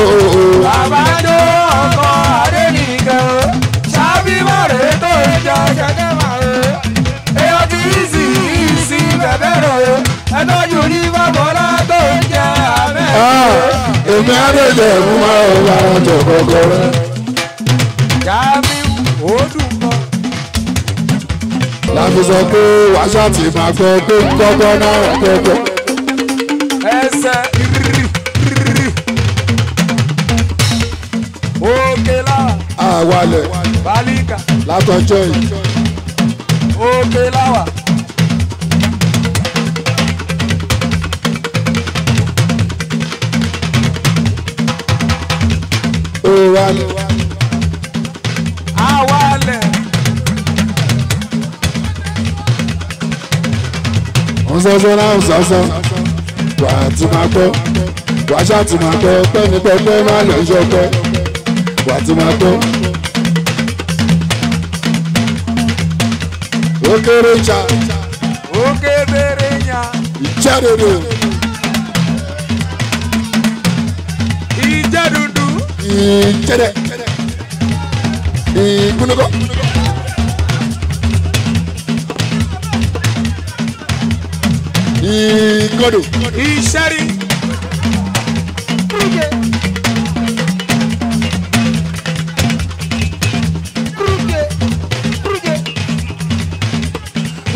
Bàbá tó ọkọ̀ Adénìkẹ́ o. Ṣábí Mare tó ń jẹ́ Ṣẹ́kẹ́ Mare. Èèyàn ti ìsì ìsì bẹ̀bẹ̀ rẹ̀. Ẹ tọ́jú ní Bàbọ́lá tó ń jẹ́ Ahmed. Èmi àdéjẹ̀ fún máa ń bá wọn jọ kọ́kọ́rọ́. Jamiu ó dùn mọ́. Láti sọ pé wàṣà ti máa gbọ́ pé kọ́kọ́ náà kọ́kọ́. Ẹsẹ̀ rírì rírì. Òkè láwà. Àwalẹ̀ Bálíkà. látọjọ́ yìí. Òkè láwà. Ó wálẹ̀. Àwalẹ̀. Ń sọ́sọ́ náà ń sọ́sọ́. Wà á ti máa gbọ́. Wàṣà ti máa gbọ́ pẹ́ ní pẹ́pẹ́ má lọ ṣọpẹ́. Wà á ti máa gbọ́. Ó kéré cha. Òkè bèrè yàn. Ìjẹ́dodo. Ìjẹ́dúdú. Ìjẹ́dẹ̀. Ìgúnnugọ́. Ìgọ́dọ̀. Ìṣẹ́rí.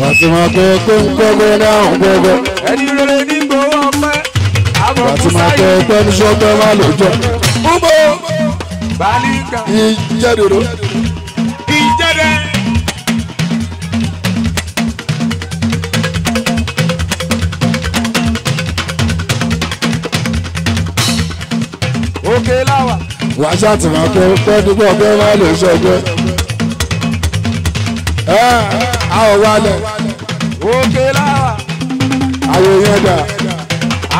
Wọ́n ti máa pẹ́ pé ń pẹ́pẹ́ náà ń pẹ́pẹ́. Ẹni rere ní gbowó ọpẹ́. Wọ́n ti máa pẹ́ pẹ́ ní sọ́pẹ́ má lò jọ. Búbọ̀ Bálíkà. Ìjẹ́dòdò. Ìjẹ́dẹ́. Òkè láwà. Wọ́n ṣáà ti máa pẹ́ pẹ́ nígbà ọpẹ́ má lò sọ́pẹ́. Ẹ a ò wálẹ̀. Òkè láwà. Ayé yẹn dà.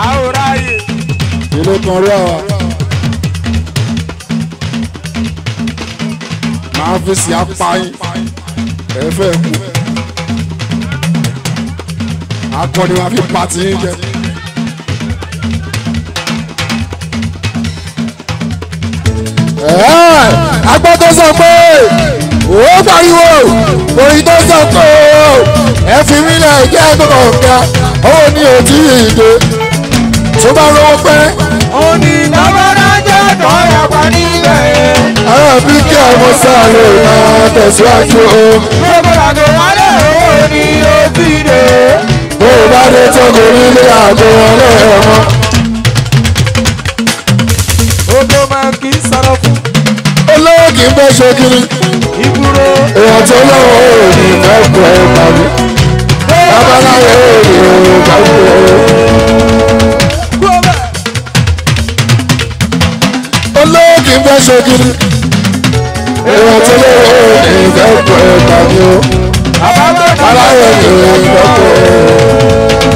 A ò ráyè. Ìlú kan rí àwa. Màá fi sí apá yín. Ẹ fẹ́ kú. Akọni máa fi pa ti yín jẹ. Agbọ́ tó sọ pé ó pariwo orin tó sọ pé ẹ fi mí lẹ̀ jẹ́ kọ̀ọ̀kan ó ní òtí ìdè tó bá rówó pẹ́. Ó ní lọ́mọdájọ́ tó yàgbá níbẹ̀. Àwọn bí kí ọmọ sáré máa tẹ̀síwájú o. Gbogbo àgọ́ wálé ó ní òtí ìdè. Bó o bá dé tókò nílé àgọ́ ọlọ́ọ̀mọ́. Odò máa kì í sọ̀rọ̀ fún. Olówó kì í fẹ́ ṣe kiri. Ìbúrò. Èèyàn tó lọ́wọ́ ò ní fẹ́ kú ẹ tàbí. Babaláwo ò ní fẹ́ kú ẹ. Olówó kì í fẹ́ ṣe kiri. Èèyàn tó lọ́wọ́ ò ní fẹ́ kú ẹ tàbí o. Babaláwo ò ní fẹ́ kú ẹ.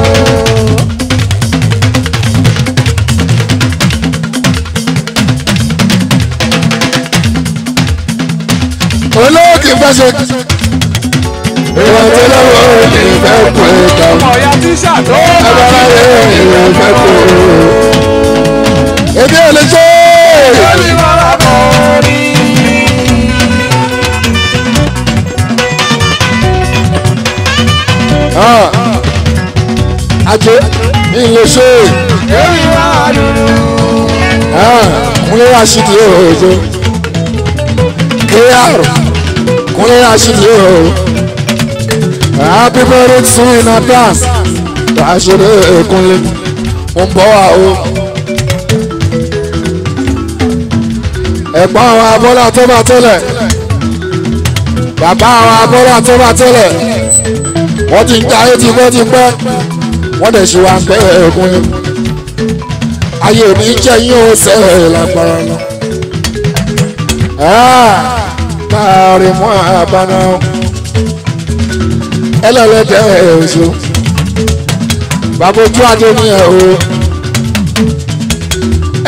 Olówó kì í fẹ́ ṣe èèyàn tó lọ́wọ́ ò ní fẹ́ kú ẹ tàbí. Ọ̀yà tíṣà tó. Babaláwo ò ní fẹ́ kú ẹ. Èmi ò lè ṣe é. Lórí bàbá kan ní. Ajé mi lè ṣe é. Lórí bàbá dúdú. Kúnlé Rashidi òòjò. KR Kúnlé Rashidi òòjò. Happy birthday to you in advance. Rashidi Kúnlé. Mo ń bọ̀ wá o. Ẹ̀gbọ́n àwọn abọ́lá tó bá tẹ́lẹ̀. Bàbá àwọn abọ́lá tó bá tẹ́lẹ̀. Wọ́n ti ń jayé ti pẹ́ ti pẹ́. Wọ́n dẹ̀ ṣe wá ń pẹ́ Kúnlé. Ayé mi jẹ́ yín ó sẹ́ẹ̀ lágbára lọ. Káàrí mọ́ àbáná. Ẹlẹ́lẹ́dẹ̀ oṣù. Bàbá ojú adé ní ẹ̀ o.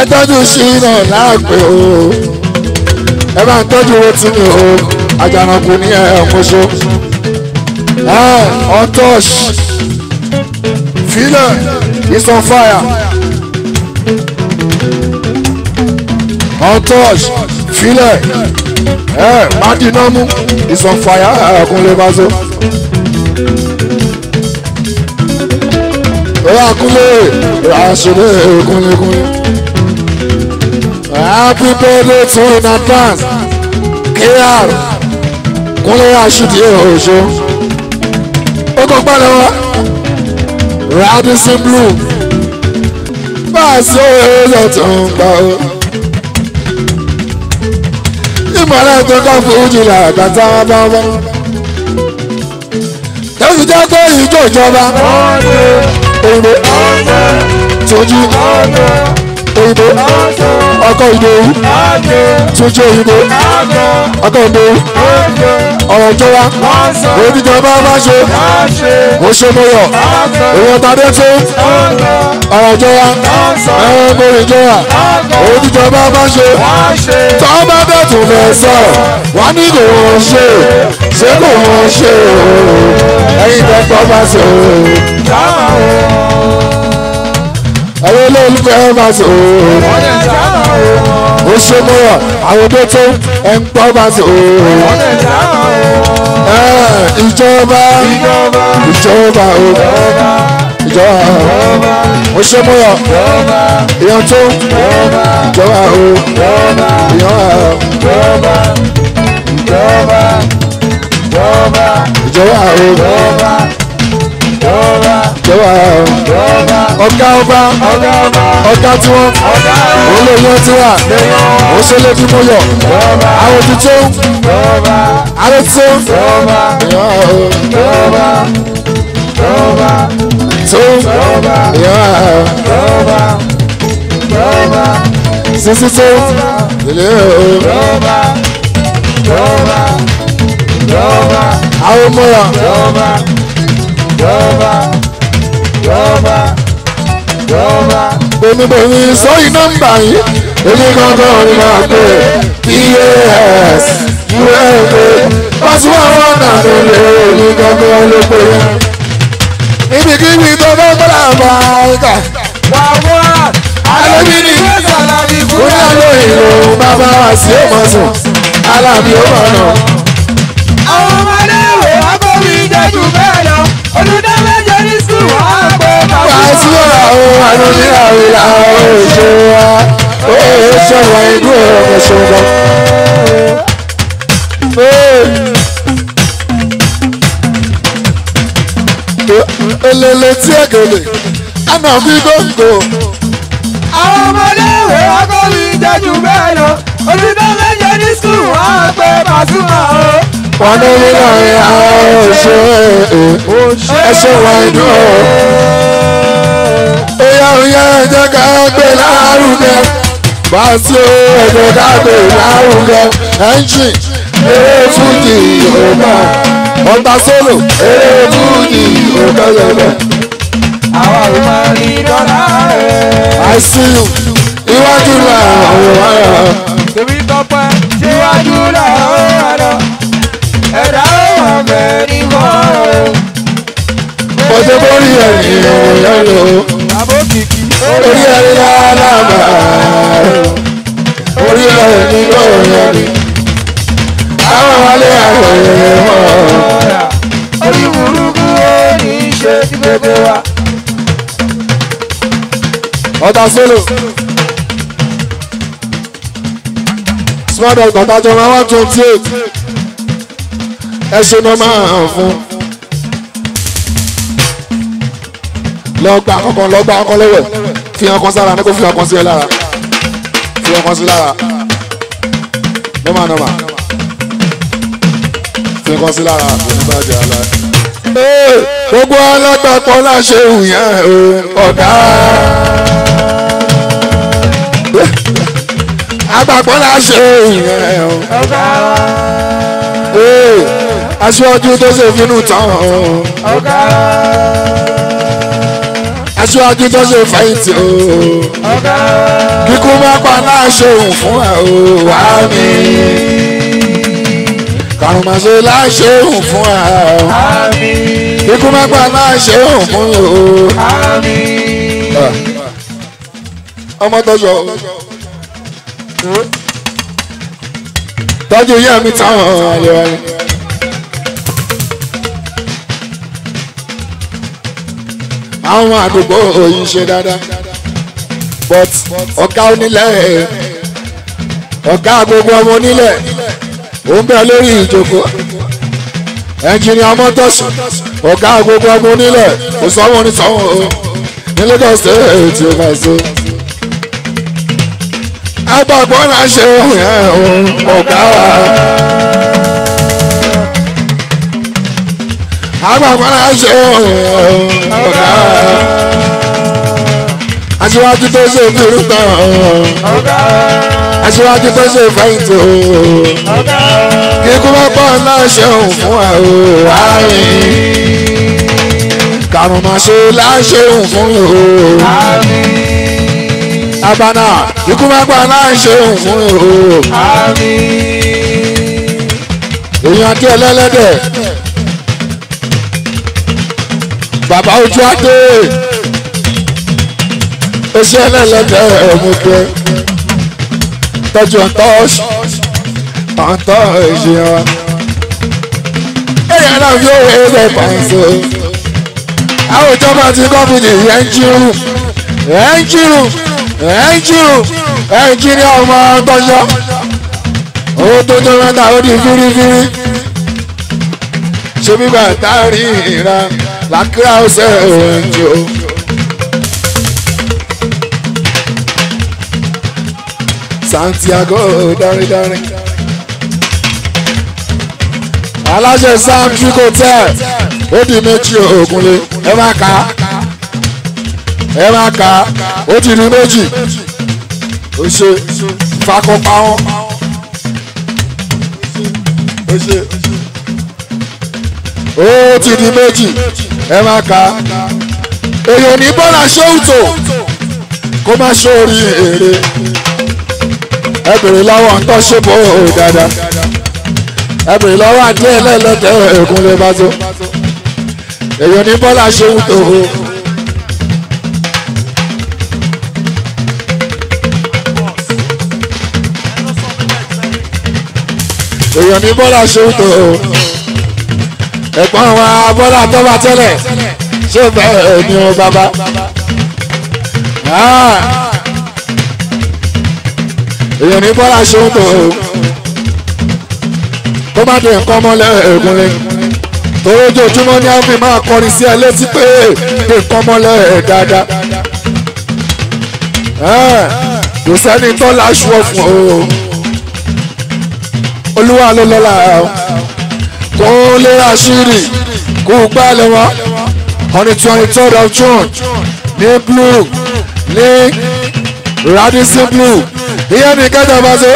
Ẹ tọ́jú sí náà láàpẹ̀ o. Ẹ bá ń tọ́jú owó tí mi o. Àjànàkú ní ẹ̀ ọ̀mọ́ṣọ́. Untouch. Fílẹ̀ is on fire. Untouch. Filẹ̀ Madinamu is on fire. Kúnlé Báṣọ. Oya Kúnlé Rashidi Kúnlé Kúnlé. Happy birthday to you in advance. KR Kúnlé Rashidi Oṣó. Ó kọ́ pálọ̀ wá. Radisson Blue. Báṣọ èrò tó ń gbà ó. Ìmọ̀lẹ́ tó kọ́ fún ìlà àgbàtà bá wá. Tẹ́sí jẹ́ pé ìjọ ìjọba. Òyìnbó Túnjí òyìnbó ọkọ Ìdòwú Túnjí òyìnbó ọkọ Ìdòwú ọ̀rọ̀ ìjọba oníjọba bá ṣe mo ṣe mo yọ èèyàn tàbí tó ọ̀rọ̀ ìjọba ẹ̀rọ ìjọba oníjọba bá ṣe tọ́ bá bẹ̀ tún fẹ́ sọ̀rọ̀ wọ́n ní kò wọ́n ṣe ṣé kò wọ́n ṣe ẹ̀yin tẹ́gbọ́n bá ṣe ẹ̀yin olólùfẹ́ bá ṣe ó ṣe mo yọ àwọn tó tó ẹ̀ ń gbọ́ bá ṣe ìjọba ìjọba o ìjọba o ṣe mo yọ èèyàn tó ìjọba o èèyàn o. Ìjọba o. Ìjọba o. Ọ̀gá ọba. Ọ̀gá tiwọn. Olóyún tí wà. Òṣèlú tí mo yọ. Àwọn tuntun. Àwọn tuntun. Sisi tó. Àwọn ọmọ ya. Bèmí sọ́yìn nọ́mbà yìí. Èmi gangan ni màá pè PAS UMA. Pasuma wọn nà lóde èmi gangan ló pè é. Ibikíbi tó bá gbọ́dọ̀ bá a kà. Alẹ́bí ni kúnyà lóyìn ló bàbá wa sí ọmọ sùn. Alábí ó mọ̀ nà. Àwọn ọmọdé wo agbóbi jẹ́ jù bẹ́ẹ̀ lọ. Olùdá méje ní sùn wá pé bàbá. Pasuma o àlùmí àwìlà òṣè wa ó ṣọwọ́ inú ọmọ ṣọwọ́. Elele tí ẹ̀gẹ̀lẹ̀ àná bí gbòǹgbò. Àwọn ọmọdé wo agbóbi jẹ́ jù bẹ́ẹ̀ lọ. Olùdá méje ní sùn wá pé Pasuma o. Wọ́n ní nínú àwọn òṣè ẹ̀ṣẹ̀ wà inú ọ̀. Oya oya ẹ jẹ́ ká gbé lárugẹ. Bàtí ẹ jẹ́ ká gbé lárugẹ. Ẹ́ńjìn eré fújì Yorùbá. Ọ̀tá sólò eré fújì Yorùbá yẹ̀bẹ̀. Àwa ò máa rí dọ́là rẹ̀. I see you. Iwájú làwọn wáyà. Tèmi tọpẹ́ síwájú làwọn wà lọ. Ẹ̀dá ò wà bẹ́ẹ̀ ní bọ́ọ̀rọ̀. Bọ́jọ́ bórí ẹ̀yìn òun lò. Àbókìkí. Orí ẹ̀rí lálábà. Orí ẹ̀rí lóòrùn ẹ̀rí. Àwọn wálé àwọn èèyàn. Orí burúkú ó ní í ṣe ti gbogbo wa. Ọ̀tá sólò. Small doctor tájọ máa 128. Ẹ ṣe ní máa fún. Lọ́gbà kankan lọ́gbà kankan lọ́wọ́ fi hàn kan sára ní kó fi hàn kan sí ẹ lára. Fi hàn kan sí lára. Nọ́mà nọ́mà. Fi hàn kan sí lára kò ní bàjẹ́ àlá. Gbogbo alágbàpọ̀ láṣẹ ìyẹn ọ̀gá. Agbàpọ̀ láṣẹ ìyẹn Ọ̀gá. Aṣíwájú tó ṣe finú tán. Ọ̀gá. Aṣíwájú tó ṣe fẹ̀yìntì o. Ọ̀gá. Kíkú má pa láṣẹ òun fún ẹ o. Àmín. Kàrùn má ṣe láṣẹ òun fún ẹ o. Àmín. Kíkú má pa láṣẹ òun fún ẹ o. Àmín. Ọmọ tọ́jọ́ tọ́jú yẹ́ mi táwọn àlè wáyé. Àwọn àdúgbò yìí ṣe dáadáa but ọ̀gá onílẹ̀ ọ̀gá gbogbo ọmọ onílẹ̀ ó ń bẹ lórí ìjókòó. Ẹnjìnìà mọ́tọ́sì ọ̀gá gbogbo ọmọ onílẹ̀ kò sọ́wọ́n ní sọ́wọ́n o ní Lagos State tí ó bá so. Agbàgbọ́ náà ṣe ọ̀gá wa. Agbàgbọ́ náà ṣe ọ̀gá wa. Aṣíwájú tó ṣe fìrú tán. Aṣíwájú tó ṣe fẹ̀yìntì o. Kíkú bá pọ̀ náà ṣe òun fún ẹ o. Àmín. Kàrùn máa ṣe láṣẹ òun fún o. Abana ikú máa gbà láṣẹ òun fún o. Èèyàn adé ẹlẹ́lẹ́dẹ̀. Bàbá ojú adé. Oṣù ẹlẹ́lẹ́dẹ̀ ẹ̀mú pé. Tọ́jú ọ̀tọ́ ọ̀tọ́ ìṣe wa. Èèyàn náà yóò wé pàṣẹ. Àwọn ìjọba ti kọ́fìdì ẹ̀ńjìrù ẹ̀ńjìrù ẹ̀ńjìrù ẹ̀ńjìrì ọmọ tọ́jọ́. Owó tó tó mẹ́ta ó di fírífírí. Ṣé bíbá tárí ìran làkúrà ó ṣe òǹjò. Santiago dáridári. Aláṣẹ Sam Trick Hotel ó di méjì Ògúnlé ẹ má kà á ẹ má kà á ó ti di méjì ó ṣe fakọpa wọn ó ṣe ó ti di méjì ẹ má kà á èèyàn ní bọ́lá ṣóòtò kó má ṣóòrí èrè ẹ bèrè lọ́wọ́ ń tọ́ ṣe bò ó dáadáa ẹ bèrè lọ́wọ́ àdé ẹlẹ́lẹ́dẹ́ Ògúnlé bá tó èèyàn ní bọ́lá ṣóòtò ó. Èèyàn ní bọ́lá ṣóòtò ó. Ẹ̀gbọ́n wa bọ́lá tó bá tẹ́lẹ̀ ṣé bẹ́ẹ̀ ni o bàbá. Èèyàn ní bọ́lá ṣóòtò ó. Tó bá dé nǹkan mọ́lẹ̀ Ògúnlé torójoojúmọ́ ní àfi máa kọrin sí ẹ létí pé dé nǹkan mọ́lẹ̀ dáadáa. Kò sẹ́ni tó láṣọ fún o. Olúwa ló lọ́la o. Kó lè àṣírí kó gbálẹ̀ wọn on the 23rd of June ní blue ní Radisson Blue ìyẹn ní kẹta bá so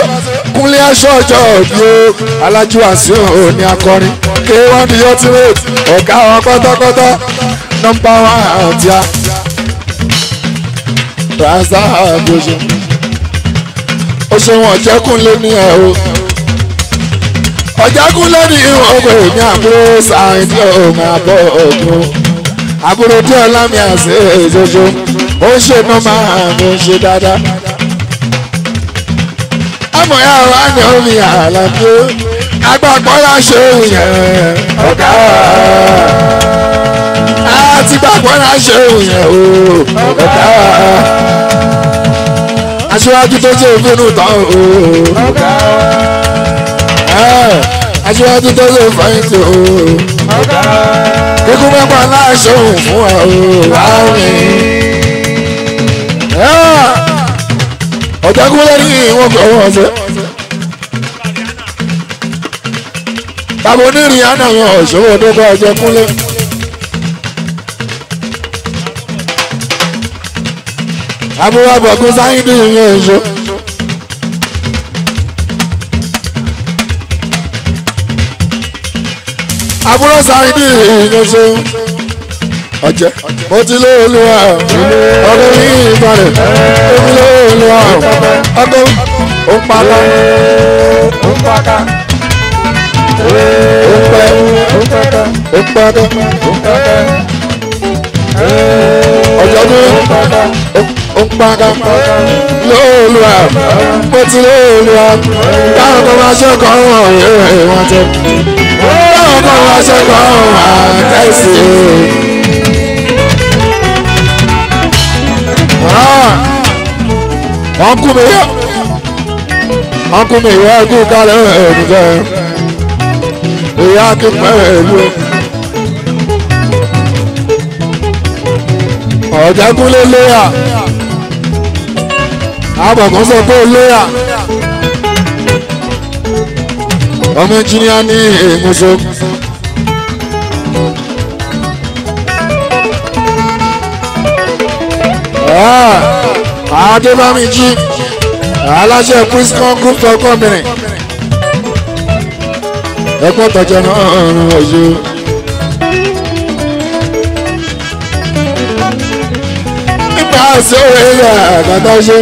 Kúnlé aṣọ ọjọ́ òbí o Alájú Wasiu ní akọrin K1 the ultimate ọ̀gá wọn pátápátá nọ́mbà 1 àti a rasa àbòṣe ó ṣe wọn ọ̀jẹ̀kúnlé ní ẹ̀ o ọ̀jẹ̀kúnlé ní ìwọ̀n ọgbẹ̀ ní àbúrò sáyẹ̀dì ọ̀hún àbọ̀ ọ̀gbọ̀n àbúrò díẹ̀ lámì àṣẹ èṣoṣo ó ń ṣe nọ́mbà àmì ó ń ṣe dáadáa. Àmọ̀ ya wà ní omi àlàfo agbàgbọ́ la ṣe òun yẹn ọ̀gá àti gbàgbọ́ la ṣe òun yẹn o ọ̀gá aṣíwájú tó ṣe ìfúnnu tán o aṣíwájú tó ṣe ìfọyín o kíkú mẹ́pà láṣọ òun fún wa o ọ̀jẹ̀kúnlé ní ìwọ̀n kò wọ́n ṣe. Bàbá onírìn àná àwọn ọ̀ṣọ́wọ́ tó kọ́ Ọ̀jẹ̀kúnlé. Àbúrò àbọ̀kún sáyíndì ìyẹn èso. Àbúrò sáyíndì ìyẹn èso. Ọ̀jẹ̀ mo ti lé olúwa ọdún yìí ìbàdàn omi lé olúwa ọdún ó ń pátá ó ń pátá ó ń pẹ́ ó ń pátá ó ń pátá ó ń pátá ọ̀jọ̀gbọ́n ó ń pátá lóòlùwà mo ti lé olúwa táwọn kan máa ṣẹ́kọ̀ọ́ wọn wọ́n tẹ táwọn kan máa ṣẹ́kọ̀ọ́ wọn àtẹ̀sí. Ọkùn mi ìyá ẹkú kálẹ̀ ẹ̀ẹ́dùnkẹ́ ìyá kí pẹ̀lú Ọ̀jẹ̀kúnlé léyà àbọ̀kún sọ pé léyà ọmọ ẹnjìníà ní èmùsọ. Adébámijí aláṣẹ Priscon Group of Company ẹ̀kọ́ tọ̀jọ́ náà ọ̀run ọ̀yọ́. Nígbà sórí ilẹ̀ àgàtà ṣe.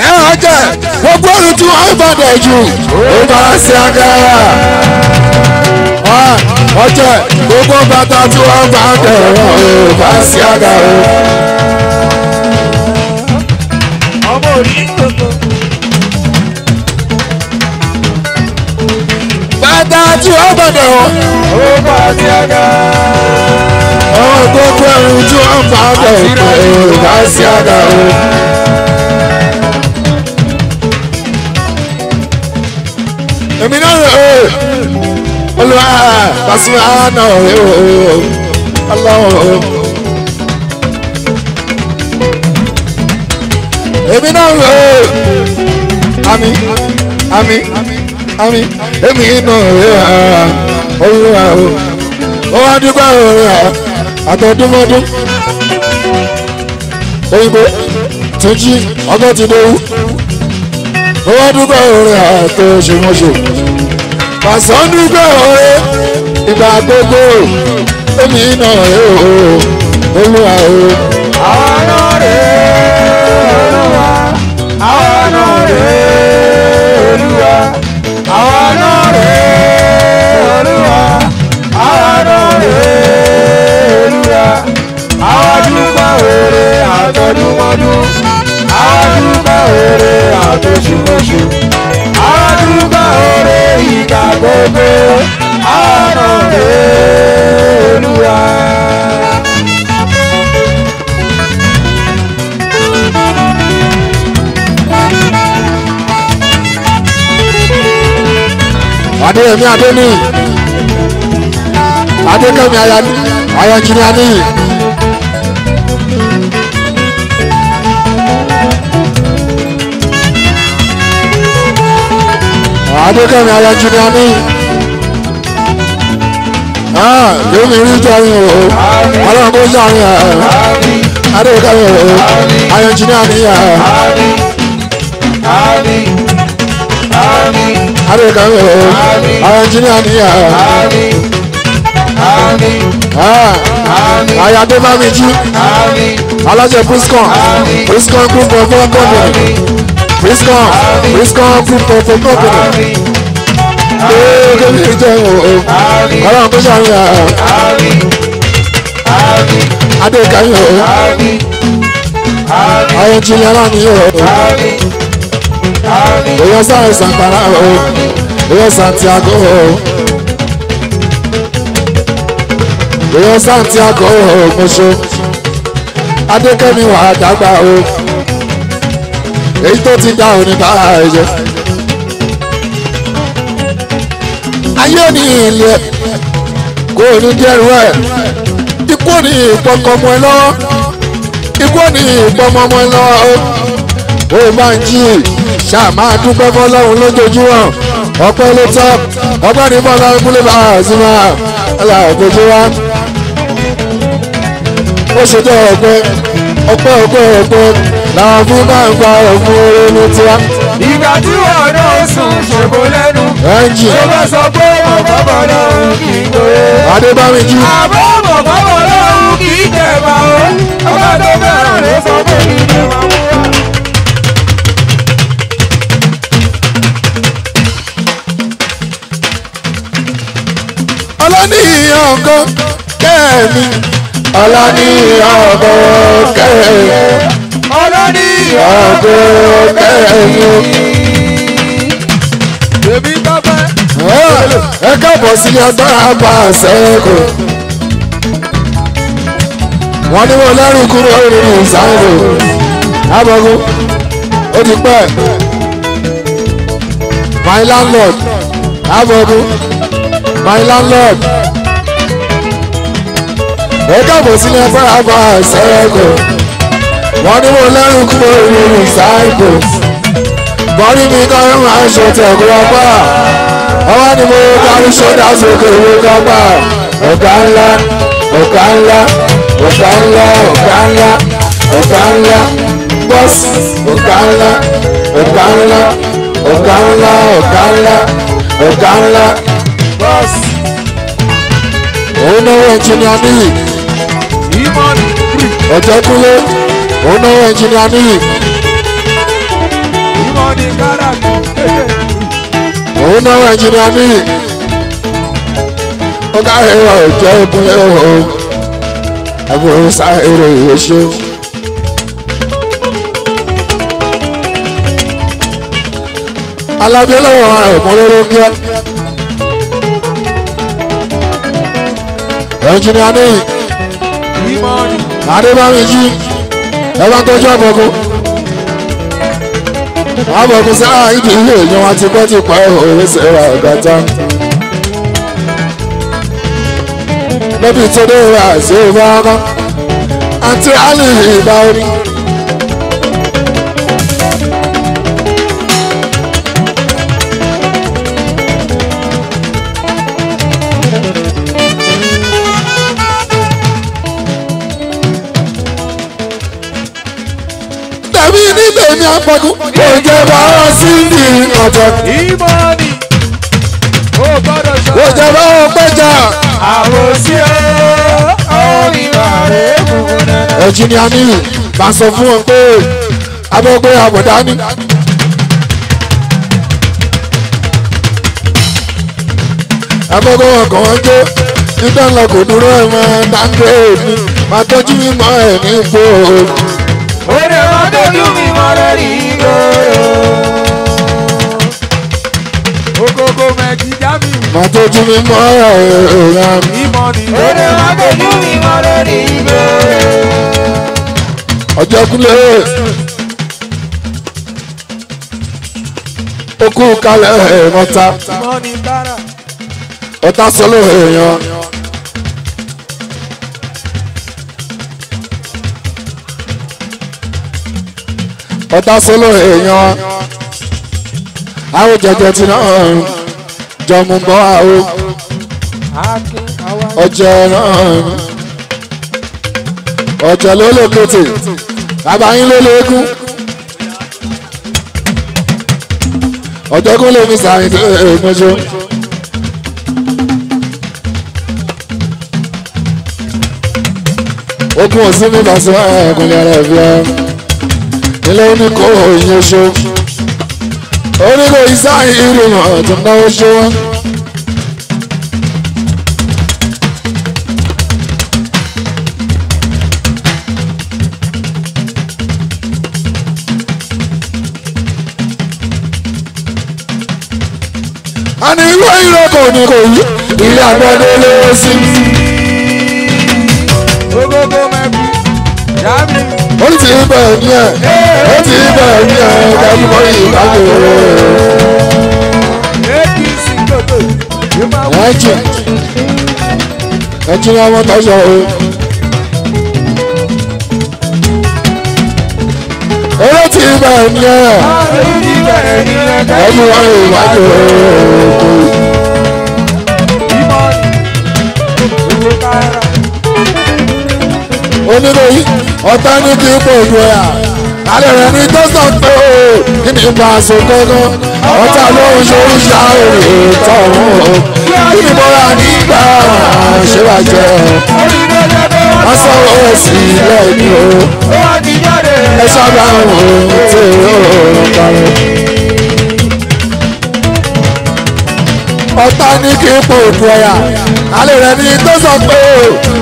Ẹ ọjẹ́ gbogbo ọ̀run tí wọ́n bá dẹ̀ jù ó bá ṣe agbára ọjọ́ gbogbo bàtà tí wọ́n bá dẹ̀rọ̀ ò bá sí àga o. ọmọ òní gbogbo. Bàtà tí wọ́n bá dẹ̀rọ̀ ó bá sí àga. ọmọ gbogbo ẹrù tí wọ́n bá dẹ̀rọ̀ ò bá sí àga o. Èmi náà rè é Olúwa Pasuma náà rè é Ọlọ́run. Èmi náà rè é àmì àmì àmì èmi náà rè é Olúwa o. Ó wá dúpẹ́ òun àtọ̀dúnmọ́dún. Òyìnbó Túnjí ọgọ́ ti dówú. Ó wá dúpẹ́ òun àtọ̀ṣemọ́ṣe. Pàṣán dúpẹ́ òun ìgbà gbogbo èmi náà rè é Olúwa o. Àwọn náà rè é Olúwa. Àwọn náà rè é Olúwa. Àwọn náà rè é Olúwa. Àwọn náà rè é Olúwa. Àwọn dúpẹ́ oore àtọdúnmọ́dún. Àwọn dúpẹ́ oore àtòṣùmọ́ṣù. Àwọn dúpẹ́ oore ìgbà gbogbo. Àwọn náà rè é Olúwa. Adéyẹmí Adéníyì Adékẹ́mi aya engineer níyì. Adékẹ́mi aya engineer níyì. Lómi rí jọrin o, ọlọ́run kó jọrin ẹ̀. Adékẹ́mi o, aya engineer níyì. Adékẹ́mi o, aya engineer níyì. Aya Adébámijí, alájẹ Priscon, Priscon group of company, Priscon, Priscon group of company. Kémi jẹ́ o, ọlọ́run tó ṣàyàn Adékẹ́mi o, aya engineer níyì o, èèyàn sáré Santana o, èèyàn Santiago o. Èèyàn Santiago Mọ́ṣọ́ Adékẹ́mi wà á dàgbà o, èyí tó ti dá òní bá ẹ̀jẹ̀. Ayé ní ilé kò ní dẹ́rù ẹ̀, ikú ní ìpọkọmọ ẹ lọ́wọ́, ikú ní ìpọmọmọ ẹ lọ́wọ́ o. Ó máa ń jí ṣáà máa dúpẹ́ fọlọ́run lójoojúmọ́, ọpẹ́ ló tọ́, ọpẹ́ ní fọlọ́run kúlẹ̀ bá a sí máa aláàbòjú wa. Ó ṣe jẹ́ ọpẹ́ ọpẹ́ ọpẹ́ ọpẹ́ làwọn fún máa ń gba ọ̀fun oore ní tiwa. Ìgbà tí wọn náà sùn ṣògo lẹ́nu. Ẹ́ńjì Tó bá sọ pé mo bọ́bọ̀ lọ́hùn kì í gbòye. Adébámijí Àbọ̀ mo bọ́bọ̀ lọ́hùn kì í jẹ̀bà o. Ọba tó fẹ́ràn ló sọ pé kì í jẹ̀bà o. Ọlọ́níyàn ọkọ kẹ́mi Ọlọ́níyàn ọkọ kẹ́mi Ọlọ́ní ọkọ kẹ́mi. Èmi bá fẹ́. Ẹ káàbọ̀ sí agbára bá a sẹ́kù. Wọ́n ní wọ́n lẹ́rù kúrò nínú ìsáàbò. Abọ́gun ó ti pẹ́. My landlord Abọ́gun my landlord. Ẹ káàbọ̀ sí agbára bá a sẹ́kù. Wọ́n ní wọ́n lẹ́rù kúrò nínú ìsáàbò. Bọ́rí mi kọ́ ẹ̀ máa ń ṣe tẹ̀kú ọgbà. Ọwọ́ ni mo darí sódà sókè owó kọ́gbà. Ọ̀gá ńlá, ọ̀gá ńlá, ọ̀gá ńlá, ọ̀gá ńlá, ọ̀gá ńlá, bọ́ọ̀sì, ọ̀gá ńlá, ọ̀gá ńlá, ọ̀gá ńlá, ọ̀gá ńlá, ọ̀gá ńlá, Bọ́ọ̀sì. Òun náwó ẹnjìnìá níyì, Ìmọ̀ni. Ọ̀jẹ̀kúnlé, òun náwó ẹnjìnìá níyì, Ìmọ̀ni káràkì. òun náwó ẹnjìnìá níyì. Ó kárí Ọ̀jẹ̀kúnlé o, àbúrò sáré ìṣó. Alábí ọlọ́wọ́ ẹ̀kún lóró ń gẹ́. Ẹnjìnìá níyì, Ìmọ̀ni. Adébámijí, ẹ bá ń tọ́jú àbọ̀kú. Àbọ̀kún sáà ìdí ilé èèyàn wa ti pẹ́ ti pẹ́ òwe sẹ́ra ọ̀gá tán. Lọ́bì tó dé ra ṣé o bá kọ́. Àǹtí Alì ìbá orí. Tẹ̀mí ní tèmi àpọ̀kún. Kò jẹ́ bá ọ sí ní ọ̀tọ̀. Ìmọ̀ọ́nì. Ó gbọ́dọ̀ ṣọ́ra. Kò jẹ́ bá ọ pẹ́jà. Àwòsí ó ìwà rẹ̀ kúkú dáadáa. Ẹ̀jìnìà ní bá sọ fún wọn pé abọ́gbé àbọ̀dá ní. Abọ́gbé wọn kàn wọ́n jó dídán lọ kò dúró ẹ̀ mọ́ dáńdé mi máa tọ́jú mímọ́ ẹ̀ ní ipò. Ó lè má tọ́jú mi mọ́ lórí ìgboro. Ogogo mẹ́jì já mi. Máa tọ́jú mímọ́ ẹ̀ rẹ̀. Ìmọ̀ọ́nì. Ó lè má tọ́jú mi mọ́ lórí ìgboro. Ọjọ́ kúlẹ̀ okú kalẹ̀ mọ́ta Ìmọ̀ọ́nì kára. ọ̀tá sọlọ èèyàn. Ọ̀tá sọlọ èèyàn àwọn jẹjẹ tí náà jọmú bọ́ àwọn Akin àwa. ọjọ́ náà ọjọ́ ló lè kété bàbá yín ló léegun ọjọ́ kó lè mi sàrìn tó èèmọ́jọ́. Okun òsín mi bá sọ ẹ̀ẹ́dẹ́gbẹ̀rún ara ẹ̀ fi ọ́ ilé oníkó òyìn oṣù oníkó ìsáyìn ìrìnà tó náwó ṣe wọ́n. Àní ìwé ìrọ́kọ̀ ní kò yí ilé àgbẹ̀dẹ ló sí. Ogogo mẹ́bí já mi. Ó ti bẹ̀ ní ẹ̀ ó ti bẹ̀ ní ẹ̀ kẹ́kọ̀ọ́ mọ́ ìbájú APC gbogbo. Yóò máa wù. ẹ̀jẹ̀ ẹ̀jẹ̀ ni wọ́n tọ́jọ́ o. Ó ti bẹ̀ ní ẹ̀ Ó ti bẹ̀rẹ̀ ní ẹ̀ kẹ́kọ̀ọ́ mọ́ ìbájú Ìmọ̀ọ́nì. Ogogo kára. oníròyìn ọ̀tá ní kí n pò ju ẹ̀ alẹ́ rẹ̀ ní tó sọ pé o kí ni bá a sọ gángan ọ̀tá ló ń ṣe oríṣi àròyé tọ̀hún o kí ni mo rà nígbà ṣé wàá jẹ Orí ló jẹ́ pé wọ́n wọ́n sọ owó sí ilé ní o Ó wá ti jáde. ẹ sábà ń wò ó tí ó ń parí. Ọ̀tá ní kí n pò ju ẹ̀yà alẹ́ rẹ̀ ní tó sọ pé o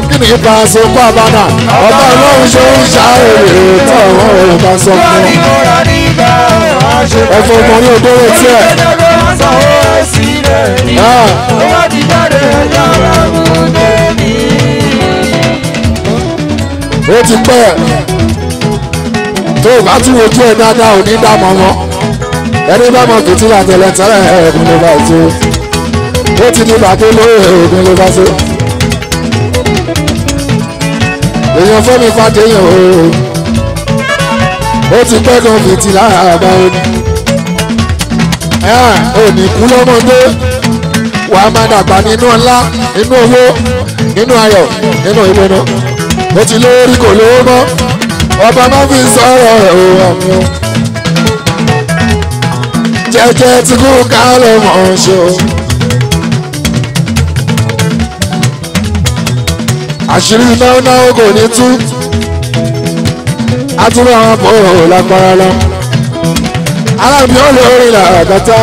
kí ni bá a sọ kó àbánà ọ̀tá ló ń ṣe oríṣi àròyé tọ̀hún o bá sọ Kí fún ni ọ. mo rà nígbà ṣe Ẹ̀fọ́ ọmọ ní òdòdó tiẹ̀. Orí ló jẹ́ pé wọ́n sọ owó sílẹ̀ ní. Ó wá ti jáde yàrá gúndé ní. Ó ti pẹ́ tó o bá tún wojú ẹ dáadáa ò ní dá mọ́ mọ́ ẹni bá mọ fìtílà tẹ́lẹ̀ tẹ́lẹ̀ ẹ̀ẹ́dùn ló bá tó ó ti di bàtó lóye ẹ̀ẹ́dùn ló bá tó èèyàn fẹ́mi fàdéyàn o ó ti pẹ́ gan fìtílà àbáwọ̀ ni ò ní kú lọ́mọdé wàá máa dàgbà nínú ọlá nínú owó nínú ayọ̀ nínú ìdùnnú ó ti lórí kò lówó mọ́ ọba má fi sọ̀rọ̀ ẹ̀ o àmì o jẹ́jẹ́ tí kú ká ló mọ̀ ọ́n ṣe o. Àṣírí náà náà kò ní tú àtúrò àwọn kò lágbára lọ. Alábí ó lórí làkàtà.